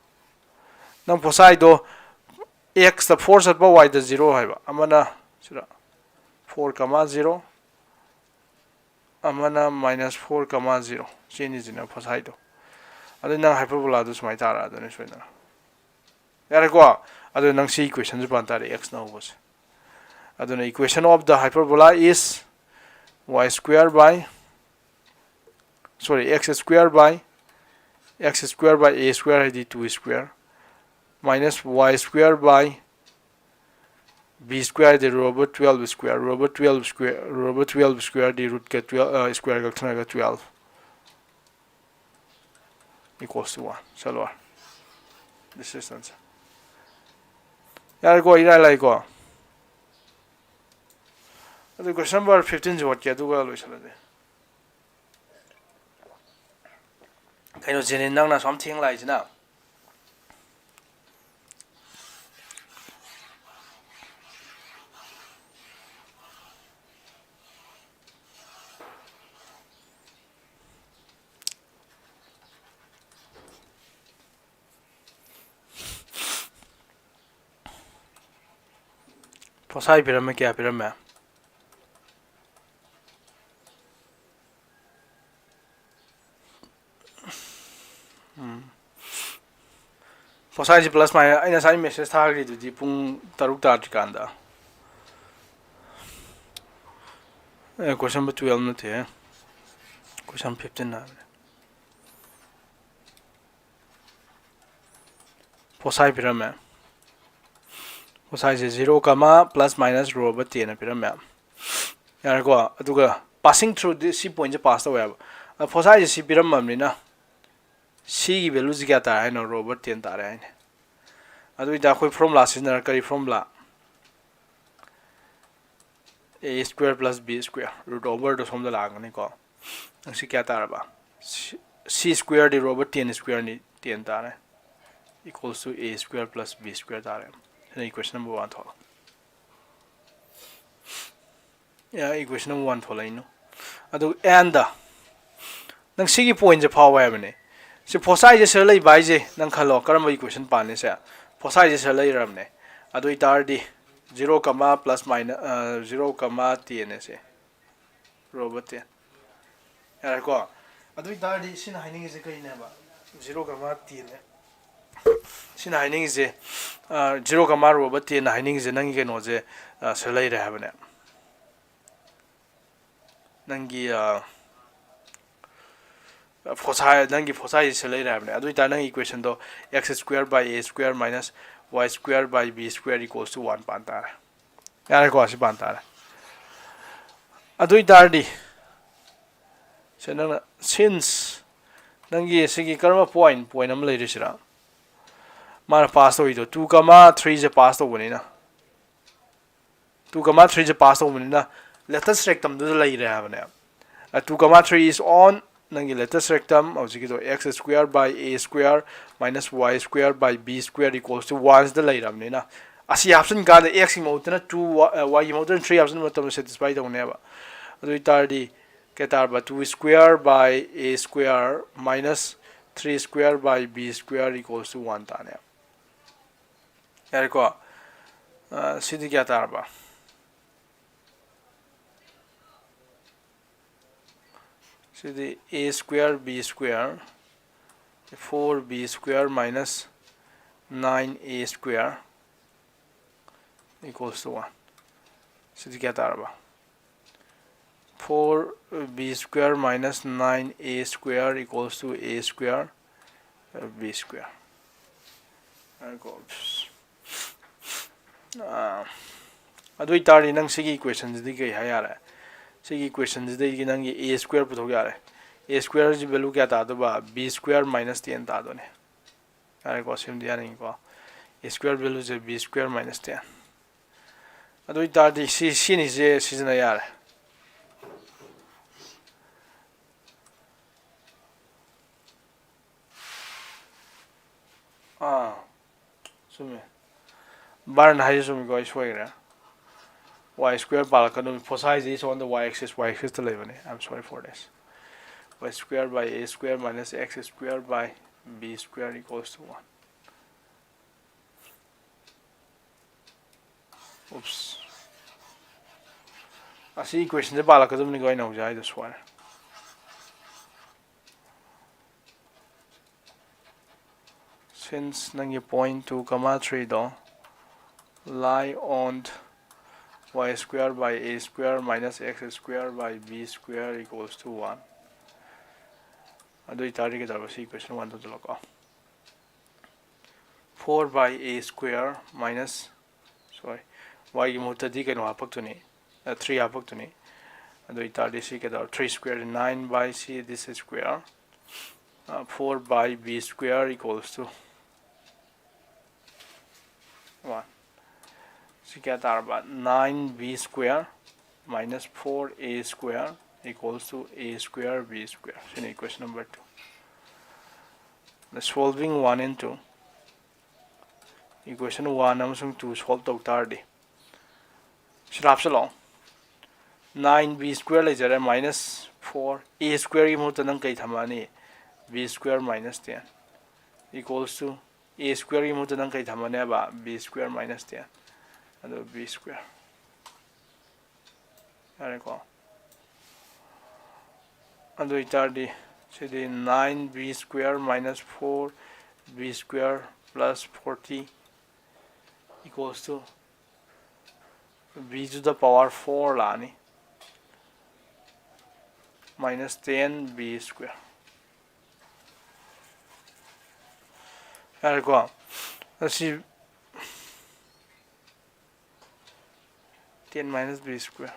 ꯅꯪ foci ꯗꯣ x ꯇ four ꯆꯠꯄ, y ꯗ zero ꯍꯥꯏꯕ꯫ ꯑꯃꯅ ꯁꯤꯗ four comma zero, ꯑꯃꯅ minus four comma zero꯫ ꯁꯤꯅꯤꯁꯤꯅ foci ꯗꯣ꯫ ꯑꯗꯨ ꯅꯪ hyperbola ꯗꯣ ꯁꯨꯃꯥꯏꯅ ꯇꯥꯔꯛꯑꯗꯣꯏꯅꯤ ꯁꯣꯏꯗꯅ꯫ ꯌꯥꯔꯦꯀꯣ? ꯑꯗꯨ ꯅꯪ ꯁꯤ equation ꯁꯨ ꯄꯥꯟ ꯇꯥꯔꯦ, x ꯅ ꯍꯧꯕꯁꯦ꯫ ꯑꯗꯨꯅ equation of the hyperbola is y square by, sorry, x square by, x square by a square ꯍꯥꯏꯗꯤ two square, minus y square by b square D root over twelve square, root over twelve square, root over twelve square D root ꯀ twelve, ꯑ, square ꯀꯛꯊꯠꯅꯔꯒ twelve equals to one꯫ ꯆꯠꯂꯣ꯫ This is answer꯫ ꯌꯥꯔꯦꯀꯣ, ꯏꯔꯥꯏ ꯂꯥꯏꯀꯣ꯫ ꯑꯗꯨ question number fifteen ꯁꯤ ꯍꯣꯠꯀꯦ, ꯑꯗꯨꯒ ꯂꯣꯏꯁꯤꯜꯂꯁꯦ꯫ ꯀꯩꯅꯣ ꯖꯦꯅꯤꯟ, ꯅꯪꯅ ꯑꯁꯨꯛ ꯌꯥꯝ ꯊꯦꯡ ꯂꯥꯛꯏꯁꯤꯅ? Foci ꯄꯤꯔꯝꯃꯦ, ꯀꯌꯥ ꯄꯤꯔꯝꯃꯦ? ꯎꯝ꯫ Foci ꯁꯤ plus minus, ꯑꯩꯅ ꯉꯁꯥꯏ message ꯊꯥꯈ꯭ꯔꯤꯗꯨꯗꯤ ꯄꯨꯡ ꯇꯔꯨꯛ ꯇꯥꯗ꯭ꯔꯤꯀꯥꯟꯗ꯫ ꯑꯦ, question number twelve ꯅꯠꯇꯦꯍꯦ, question fifteen ꯍꯥꯏꯕꯅꯦ꯫ Foci ꯄꯤꯔꯝꯃꯦ꯫ Foci ꯁꯦ zero comma plus minus root over ten ꯅ ꯄꯤꯔꯝꯃꯦ꯫ ꯌꯥꯔꯦꯀꯣ? ꯑꯗꯨꯒ passing through ꯗꯤ ꯁꯤ point ꯁꯦ pass ꯇꯧꯋꯦ ꯍꯥꯏꯕ꯫ ꯑ, foci ꯁꯦ ꯁꯤ ꯄꯤꯔꯝꯃꯕꯅꯤꯅ ꯁꯤꯒꯤ ꯚꯦꯂꯨꯁꯤ ꯀꯌꯥ ꯇꯥꯔꯦ ꯍꯥꯏꯅꯣ? ꯔꯣ ꯑꯣꯚꯔ ꯇꯦꯟ ꯇꯥꯔꯦ ꯍꯥꯏꯅꯦ꯫ ꯑꯗꯨ ꯑꯣꯏꯇꯥꯔꯗꯤ ꯑꯩꯈꯣꯏ ꯐꯣꯔꯃꯨꯂꯥ ꯁꯤꯖꯤꯟꯅꯔ, ꯀꯔꯤ formula? A square plus B square, root over ꯁꯣꯝꯗ ꯂꯥꯛꯑꯒꯅꯤꯀꯣ꯫ ꯅꯪ ꯁꯤ ꯀꯌꯥ ꯇꯥꯔꯕ? C square ꯗꯤ ꯔꯣ ꯑꯣꯚꯔ ꯇꯦꯟ square ꯅꯤ, ꯇꯦꯟ ꯇꯥꯔꯦ, equals to A square plus B square ꯇꯥꯔꯦ꯫ ꯁꯤꯅ equation number one ꯊꯣꯛꯂꯛꯑꯦ꯫ ꯌꯥ, equation number one ꯊꯣꯛꯂꯛꯏꯅꯣ꯫ ꯑꯗꯨ and ꯅꯪ ꯁꯤꯒꯤ ꯄꯣꯏꯟꯁꯦ ꯐꯥꯎꯕ ꯍꯥꯏꯕꯅꯦ꯫ ꯁꯤ ꯐꯣꯁꯥꯏꯁꯦ ꯁꯤꯗ ꯂꯩꯕ ꯍꯥꯏꯁꯦ ꯅꯪ ꯈꯜꯂꯣ, ꯀꯔꯝꯕ equation ꯄꯥꯟꯅꯤ ꯁꯦ? ꯐꯣꯁꯥꯏꯁꯦ ꯁꯤꯗ ꯂꯩꯔꯕꯅꯦ꯫ ꯑꯗꯨ ꯑꯣꯏꯇꯥꯔꯗꯤ zero comma plus minus, zero comma ten ꯑꯁꯦ ꯔꯣ ꯑꯣꯚꯔ ꯇꯦꯟ꯫ ꯌꯥꯔꯦꯀꯣ? ꯑꯗꯨ ꯑꯣꯏꯇꯥꯔꯗꯤ ꯁꯤꯅ ꯍꯥꯏꯅꯤꯡꯉꯤꯁꯦ ꯀꯩꯅꯦꯕ? ꯖꯤꯔꯣ ꯀꯃꯥ ꯇꯦꯟꯅꯦ꯫ ꯁꯤꯅ ꯍꯥꯏꯅꯤꯡꯉꯤꯁꯦ, ꯖꯤꯔꯣ ꯀꯃꯥ ꯔꯣ ꯑꯣꯚꯔ ꯇꯦꯟꯅ ꯍꯥꯏꯅꯤꯡꯉꯤꯁꯦ ꯅꯪꯒꯤ ꯀꯩꯅꯣꯁꯦ, ꯑ, ꯁꯤꯗ ꯂꯩꯔꯦ ꯍꯥꯏꯕꯅꯦ꯫ ꯅꯪꯒꯤ, ꯑ, ꯐꯣꯁꯥꯏ, ꯅꯪꯒꯤ ꯐꯣꯁꯥꯏꯁꯦ ꯁꯤꯗ ꯂꯩꯔꯦ ꯍꯥꯏꯕꯅꯦ꯫ ꯑꯗꯨ ꯑꯣꯏꯇꯥꯔꯗꯤ ꯅꯪꯒꯤ equation ꯗꯣ x square by a square minus y square by b square equals to one ꯄꯥꯟ ꯇꯥꯔꯦ꯫ ꯌꯥꯔꯦꯀꯣ? ꯑꯁꯤ ꯄꯥꯟ ꯇꯥꯔꯦ꯫ ꯑꯗꯨ ꯑꯣꯏꯇꯥꯔꯗꯤ ꯁꯦ ꯅꯪꯅ since ꯅꯪꯒꯤ ꯁꯤꯒꯤ ꯀꯔꯝꯕ ꯄꯣꯏꯟ, ꯄꯣꯏꯟ ꯑꯃ ꯂꯩꯔꯤꯁꯤꯔꯥ? ꯃꯥꯅ ꯄꯥꯁ ꯇꯧꯔꯤꯗꯣ two comma three ꯁꯦ ꯄꯥꯁ ꯇꯧꯕꯅꯤꯅ, two comma three ꯁꯦ ꯄꯥꯁ ꯇꯧꯕꯅꯤꯅ ꯂꯦꯇꯁ ꯔꯦꯛꯇꯝꯗꯨꯗ ꯂꯩꯔꯦ ꯍꯥꯏꯕꯅꯦ꯫ Two comma three is on ꯅꯪꯒꯤ ꯂꯦꯇꯁ ꯔꯦꯛꯇꯝ ꯍꯧꯖꯤꯛꯀꯤꯗꯣ x square by a square minus y square by b square equals to one ꯁꯤꯗ ꯂꯩꯔꯕꯅꯤꯅ, ꯑꯁꯤ ꯍꯥꯞꯆꯤꯟ ꯀꯥꯟꯗ x ꯀꯤ ꯃꯍꯨꯠꯇꯅ two, y ꯒꯤ ꯃꯍꯨꯠꯇꯅ three ꯍꯥꯞꯆꯤꯟꯕ ꯃꯇꯝꯗ ꯁꯦꯇꯤꯁꯐꯥꯏ ꯇꯧꯅꯦꯕ꯫ ꯑꯗꯨ ꯑꯣꯏꯇꯥꯔꯗꯤ ꯀꯩ ꯇꯥꯔꯕ? Two square by a square minus three square by b square equals to one ꯇꯥꯅꯦꯕ꯫ ꯌꯥꯔꯦꯀꯣ? ꯑ, ꯁꯤꯗꯤ ꯀꯌꯥ ꯇꯥꯔꯕ? ꯁꯤꯗꯤ a square b square, four b square minus nine a square equals to one. ꯁꯤꯗꯤ ꯀꯌꯥ ꯇꯥꯔꯕ? Four b square minus nine a square equals to a square, uh, b square. ꯉꯥꯏꯈꯣ꯫ ꯑꯥ, ꯑꯗꯨ ꯑꯣꯏꯇꯥꯔꯗꯤ ꯅꯪ ꯁꯤꯒꯤ equation ꯁꯤꯗꯤ ꯀꯩ ꯍꯥꯏ ꯌꯥꯔꯦ? ꯁꯤꯒꯤ equation ꯁꯤꯗꯒꯤ ꯅꯪꯒꯤ a square ꯄꯨꯊꯣꯛ ꯌꯥꯔꯦ꯫ A square ꯁꯤ value ꯀꯌꯥ ꯇꯥꯗꯧꯕ? B square minus ten ꯇꯥꯗꯣꯏꯅꯦ꯫ ꯌꯥꯔꯦꯀꯣ, ꯁꯤꯃꯗꯤ ꯌꯥꯅꯤꯡꯉꯤꯀꯣ꯫ A square value say B square minus ten꯫ ꯑꯗꯨ ꯑꯣꯏꯇꯥꯔꯗꯤ ꯁꯤ, ꯁꯤꯅꯤꯁꯦ ꯁꯤꯖꯤꯟꯅ ꯌꯥꯔꯦ꯫ ꯑꯥ, ꯆꯨꯝꯃꯦ꯫ ꯕꯥꯔꯟ ꯍꯥꯏꯁꯦ ꯆꯨꯝꯃꯤꯀꯣ, ꯑꯩ ꯁꯣꯏꯈ꯭ꯔꯦ꯫ Y square ꯄꯥꯜꯂꯛꯀꯅꯨ, foci say is on the y axis, y axis ꯇ ꯂꯩꯕꯅꯦ꯫ I'm sorry for this. Y square by A square minus X square by B square equals to one. Oops. ꯑꯁꯤ equation ꯁꯦ ꯄꯥꯜꯂꯛꯀꯗꯕꯅꯤꯀꯣ, ꯑꯩꯅ ꯍꯧꯖꯤꯛ ꯍꯥꯏꯗꯣ ꯁꯣꯏꯔꯦ꯫ Since ꯅꯪꯒꯤ point two comma three ꯗꯣ lie on y square by A square minus X square by B square equals to one, ꯑꯗꯨ ꯑꯣꯏꯇꯥꯔꯗꯤ ꯀꯩꯗꯧꯔꯕ? ꯁꯤ equation one ꯇꯧꯁꯤꯜꯂꯣꯀꯣ꯫ Four by A square minus, sorry, y ꯒꯤ ꯃꯍꯨꯠꯇꯗꯤ ꯀꯩꯅꯣ ꯍꯥꯞꯄꯛꯇꯣꯏꯅꯤ, three ꯍꯥꯞꯄꯛꯇꯣꯏꯅꯤ꯫ ꯑꯗꯨ ꯑꯣꯏꯇꯥꯔꯗꯤ ꯁꯤ ꯀꯩꯗꯧꯔꯕ? Three square nine by C, this square, four by B square equals to one. ꯁꯤ ꯀꯌꯥ ꯇꯥꯔꯕ? Nine B square minus four A square equals to A square B square. ꯁꯤꯅ equation number two. The solving one and two, equation one ꯑꯃꯁꯨꯡ two solve ꯇꯧ ꯇꯥꯔꯗꯤ, ꯁꯤꯗ ꯍꯥꯞꯆꯤꯜꯂꯣ꯫ Nine B square ꯂꯩꯖꯔꯦ, minus four A square ꯒꯤ ꯃꯍꯨꯠꯇ ꯅꯪ ꯀꯩ ꯊꯝꯃꯛꯑꯅꯤ? B square minus ten equals to A square ꯒꯤ ꯃꯍꯨꯠꯇ ꯅꯪ ꯀꯩ ꯊꯝꯃꯅꯦꯕ? B square minus ten꯫ ꯑꯗꯨ B square꯫ ꯌꯥꯔꯦꯀꯣ? ꯑꯗꯨ ꯑꯣꯏꯇꯥꯔꯗꯤ ꯁꯤꯗꯤ nine B square minus four B square plus forty equals to B to the power four ꯂꯥꯛꯑꯅꯤ, minus ten B square꯫ ꯌꯥꯔꯦꯀꯣ? ꯑꯁꯤ ten minus B square꯫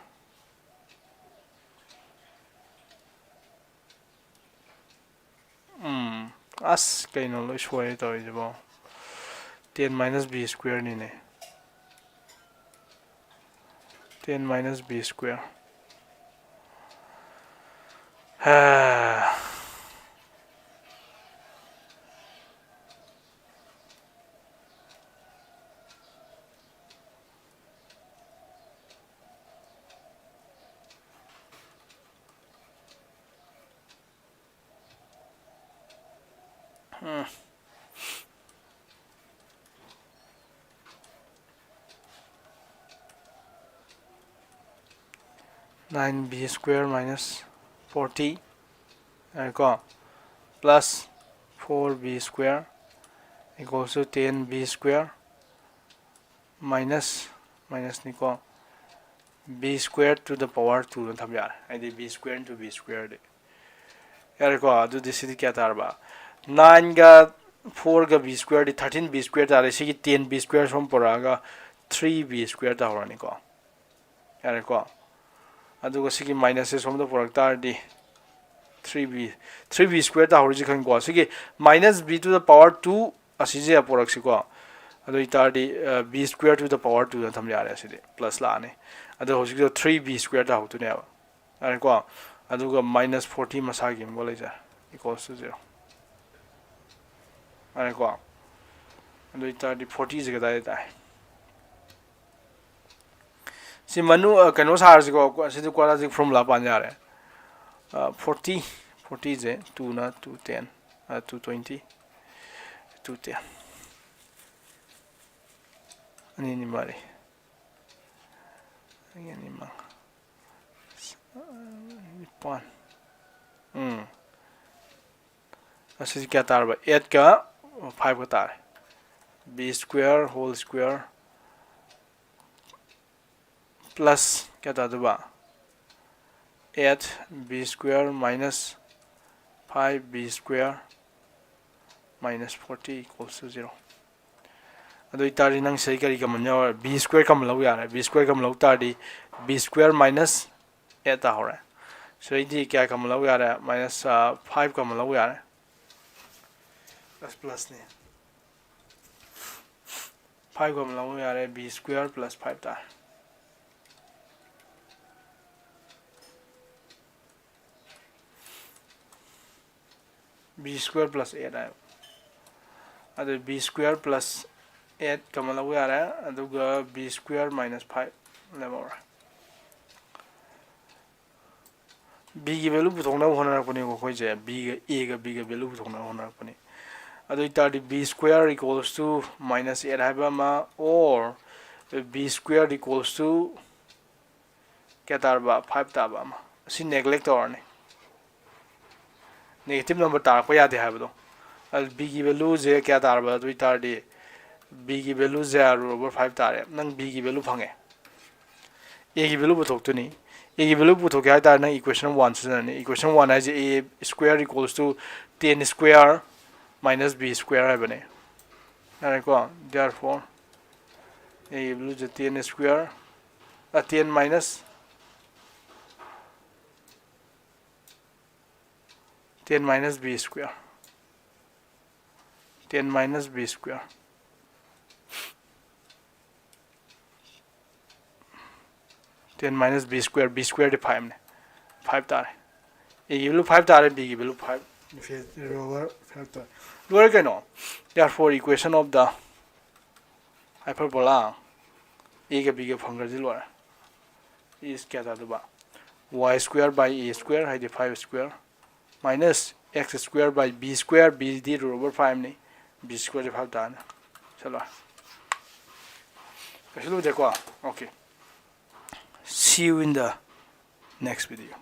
ꯑꯁ, ꯀꯩꯅꯣ ꯂꯣꯏ ꯁꯣꯏꯔꯦ ꯇꯧꯔꯤꯁꯤꯕꯣ? Ten minus b square ꯅꯤꯅꯦ꯫ Ten minus b square꯫ ꯍꯥ꯫ ꯎꯝ꯫ Nine b square minus forty, ꯌꯥꯔꯦꯀꯣ? Plus four b square equals to ten b square minus, minus ꯅꯤꯀꯣ, b square to the power two ꯅ ꯊꯝ ꯌꯥꯔꯦ꯫ ꯍꯥꯏꯗꯤ b square into b square ꯗꯤ꯫ ꯌꯥꯔꯦꯀꯣ? ꯑꯗꯨꯗꯤ ꯁꯤꯗꯤ ꯀꯌꯥ ꯇꯥꯔꯕ? Nine ꯒ four ꯒ b square ꯗꯤ thirteen b square ꯇꯥꯔꯦ꯫ ꯁꯤꯒꯤ ten b square ꯁꯣꯝ ꯄꯨꯔꯛꯑꯒ three b square ꯇꯥꯍꯧꯔꯅꯤꯀꯣ꯫ ꯌꯥꯔꯦꯀꯣ? ꯑꯗꯨꯒ ꯁꯤꯒꯤ minus ꯁꯦ ꯁꯣꯝꯗ ꯄꯨꯔꯛ ꯇꯥꯔꯗꯤ three b, three b square ꯇꯥꯍꯧꯔꯤꯁꯤ ꯈꯪꯉꯤꯀꯣ? ꯁꯤꯒꯤ minus b to the power two ꯑꯁꯤꯁꯦ ꯄꯨꯔꯛꯁꯤꯀꯣ꯫ ꯑꯗꯨ ꯑꯣꯏꯇꯥꯔꯗꯤ, ꯑ, b square to the power two ꯗ ꯊꯝ ꯌꯥꯔꯦ꯫ ꯑꯁꯤꯗꯤ plus ꯂꯥꯛꯑꯅꯤ꯫ ꯑꯗꯣ ꯍꯧꯖꯤꯛꯀꯤꯗꯣ three b square ꯇꯥꯍꯧꯗꯣꯏꯅꯦꯕ꯫ ꯌꯥꯔꯦꯀꯣ? ꯑꯗꯨꯒ minus forty ꯃꯁꯥꯒꯤ ꯑꯃꯒ ꯂꯩꯖꯔꯦ, equals to zero꯫ ꯌꯥꯔꯦꯀꯣ? ꯑꯗꯨ ꯑꯣꯏꯇꯥꯔꯗꯤ forty ꯁꯦ ꯀꯗꯥꯏꯗ ꯇꯥꯏ? ꯁꯤ ꯃꯅꯨ-, ꯑ, ꯀꯩꯅꯣ ꯁꯥꯔꯁꯤꯀꯣ, ꯀꯣ-, ꯁꯤꯗꯤ quadratic formula ꯄꯥꯟ ꯌꯥꯔꯦ꯫ ꯑ, forty, forty ꯁꯦ two ꯅ two ten, ꯑ, two twenty, two ten꯫ ꯑꯅꯤ ꯑꯅꯤ ꯃꯔꯤ꯫ ꯑꯅꯤ ꯑꯅꯤ ꯃꯉꯥ꯫ ꯅꯤꯄꯥꯟ꯫ ꯎꯝ꯫ ꯑꯁꯤꯁꯦ ꯀꯌꯥ ꯇꯥꯔꯕ? Eight ꯀ five ꯀ ꯇꯥꯔꯦ꯫ B square whole square plus ꯀꯌꯥ ꯇꯥꯗꯣꯏꯕ? Eight b square minus five b square minus forty equals to zero꯫ ꯑꯗꯨ ꯑꯣꯏꯇꯥꯔꯗꯤ ꯅꯪ ꯁꯤꯗꯩ ꯀꯔꯤ common ꯌꯥꯎꯔꯦ? B square common ꯂꯧ ꯌꯥꯔꯦ꯫ B square common ꯂꯧ ꯇꯥꯔꯗꯤ b square minus eight ꯇꯥꯍꯧꯔꯦ꯫ ꯁꯤꯗꯩꯗꯤ ꯀꯌꯥ common ꯂꯧ ꯌꯥꯔꯦ? Minus, ꯑ, five common ꯂꯧ ꯌꯥꯔꯦ꯫ plus plusꯅꯤ꯫ Five ꯀꯃꯟ ꯂꯧꯕ ꯌꯥꯔꯦ, b square plus five ꯇꯥꯔꯦ꯫ B square plus eight ꯍꯥꯏꯕ꯫ ꯑꯗꯨ b square plus eight ꯀꯃꯟ ꯂꯧꯕ ꯌꯥꯔꯦ, ꯑꯗꯨꯒ b square minus five ꯂꯦꯝꯍꯧꯔꯦ꯫ Bꯒꯤ value ꯄꯨꯊꯣꯛꯅꯕ ꯍꯣꯠꯅꯔꯛꯄꯅꯤꯀꯣ ꯑꯩꯈꯣꯏꯁꯦ, Bꯒ, Aꯒ Bꯒ value ꯄꯨꯊꯣꯛꯅꯕ ꯍꯣꯠꯅꯔꯛꯄꯅꯤ꯫ ꯑꯗꯨ ꯑꯣꯏꯇꯥꯔꯗꯤ b square equals to minus eight ꯍꯥꯏꯕ ꯑꯃ, or b square equals to ꯀꯌꯥ ꯇꯥꯔꯕ? Five ꯇꯥꯕ ꯑꯃ꯫ ꯑꯁꯤ neglect ꯇꯧꯔꯅꯤ꯫ Negative number ꯇꯥꯔꯛꯄ ꯌꯥꯗꯦ ꯍꯥꯏꯕꯗꯣ꯫ ꯑꯗꯨ Bꯒꯤ valueꯁꯦ ꯀꯌꯥ ꯇꯥꯔꯕ? ꯑꯗꯨ ꯑꯣꯏꯇꯥꯔꯗꯤ Bꯒꯤ valueꯁꯦ root over five ꯇꯥꯔꯦ꯫ ꯅꯪ Bꯒꯤ value ꯐꯪꯉꯦ꯫ Aꯒꯤ value ꯄꯨꯊꯣꯛꯇꯣꯏꯅꯤ꯫ Aꯒꯤ value ꯄꯨꯊꯣꯛꯀꯦ ꯍꯥꯏ ꯇꯥꯔꯗꯤ ꯅꯪ equation one ꯁꯤꯖꯤꯟꯅꯅꯤ꯫ Equation one ꯍꯥꯏꯁꯦ a square equals to ten square minus b square ꯍꯥꯏꯕꯅꯦ꯫ ꯌꯥꯔꯦꯀꯣ? Therefore, Aꯒꯤ valueꯁꯦ ten square, ꯑ, ten minus, ten minus b square, ten minus b square, ten minus b square, b squareꯗꯤ fiveꯅꯦ, five ꯇꯥꯔꯦ꯫ Aꯒꯤ value five ꯇꯥꯔꯦ, Bꯒꯤ value five, root over five ꯇꯥꯔꯦ꯫ ꯂꯣꯏꯔꯦ ꯀꯩꯅꯣ? Therefore, equation of the hyperbola, Aꯒ Bꯒ ꯐꯪꯈ꯭ꯔꯗꯤ ꯂꯣꯏꯔꯦ꯫ Is ꯀꯌꯥ ꯇꯥꯗꯣꯏꯕ? Y square by a square ꯍꯥꯏꯗꯤ five square minus x square by b square, Bꯗꯤ root over fiveꯅꯤ, b squareꯗꯤ five ꯇꯥꯔꯅꯤ꯫ ꯆꯠꯂꯣ꯫ ꯀꯩꯁꯨ ꯂꯨꯗꯦꯀꯣ? Okay. See you in the next video.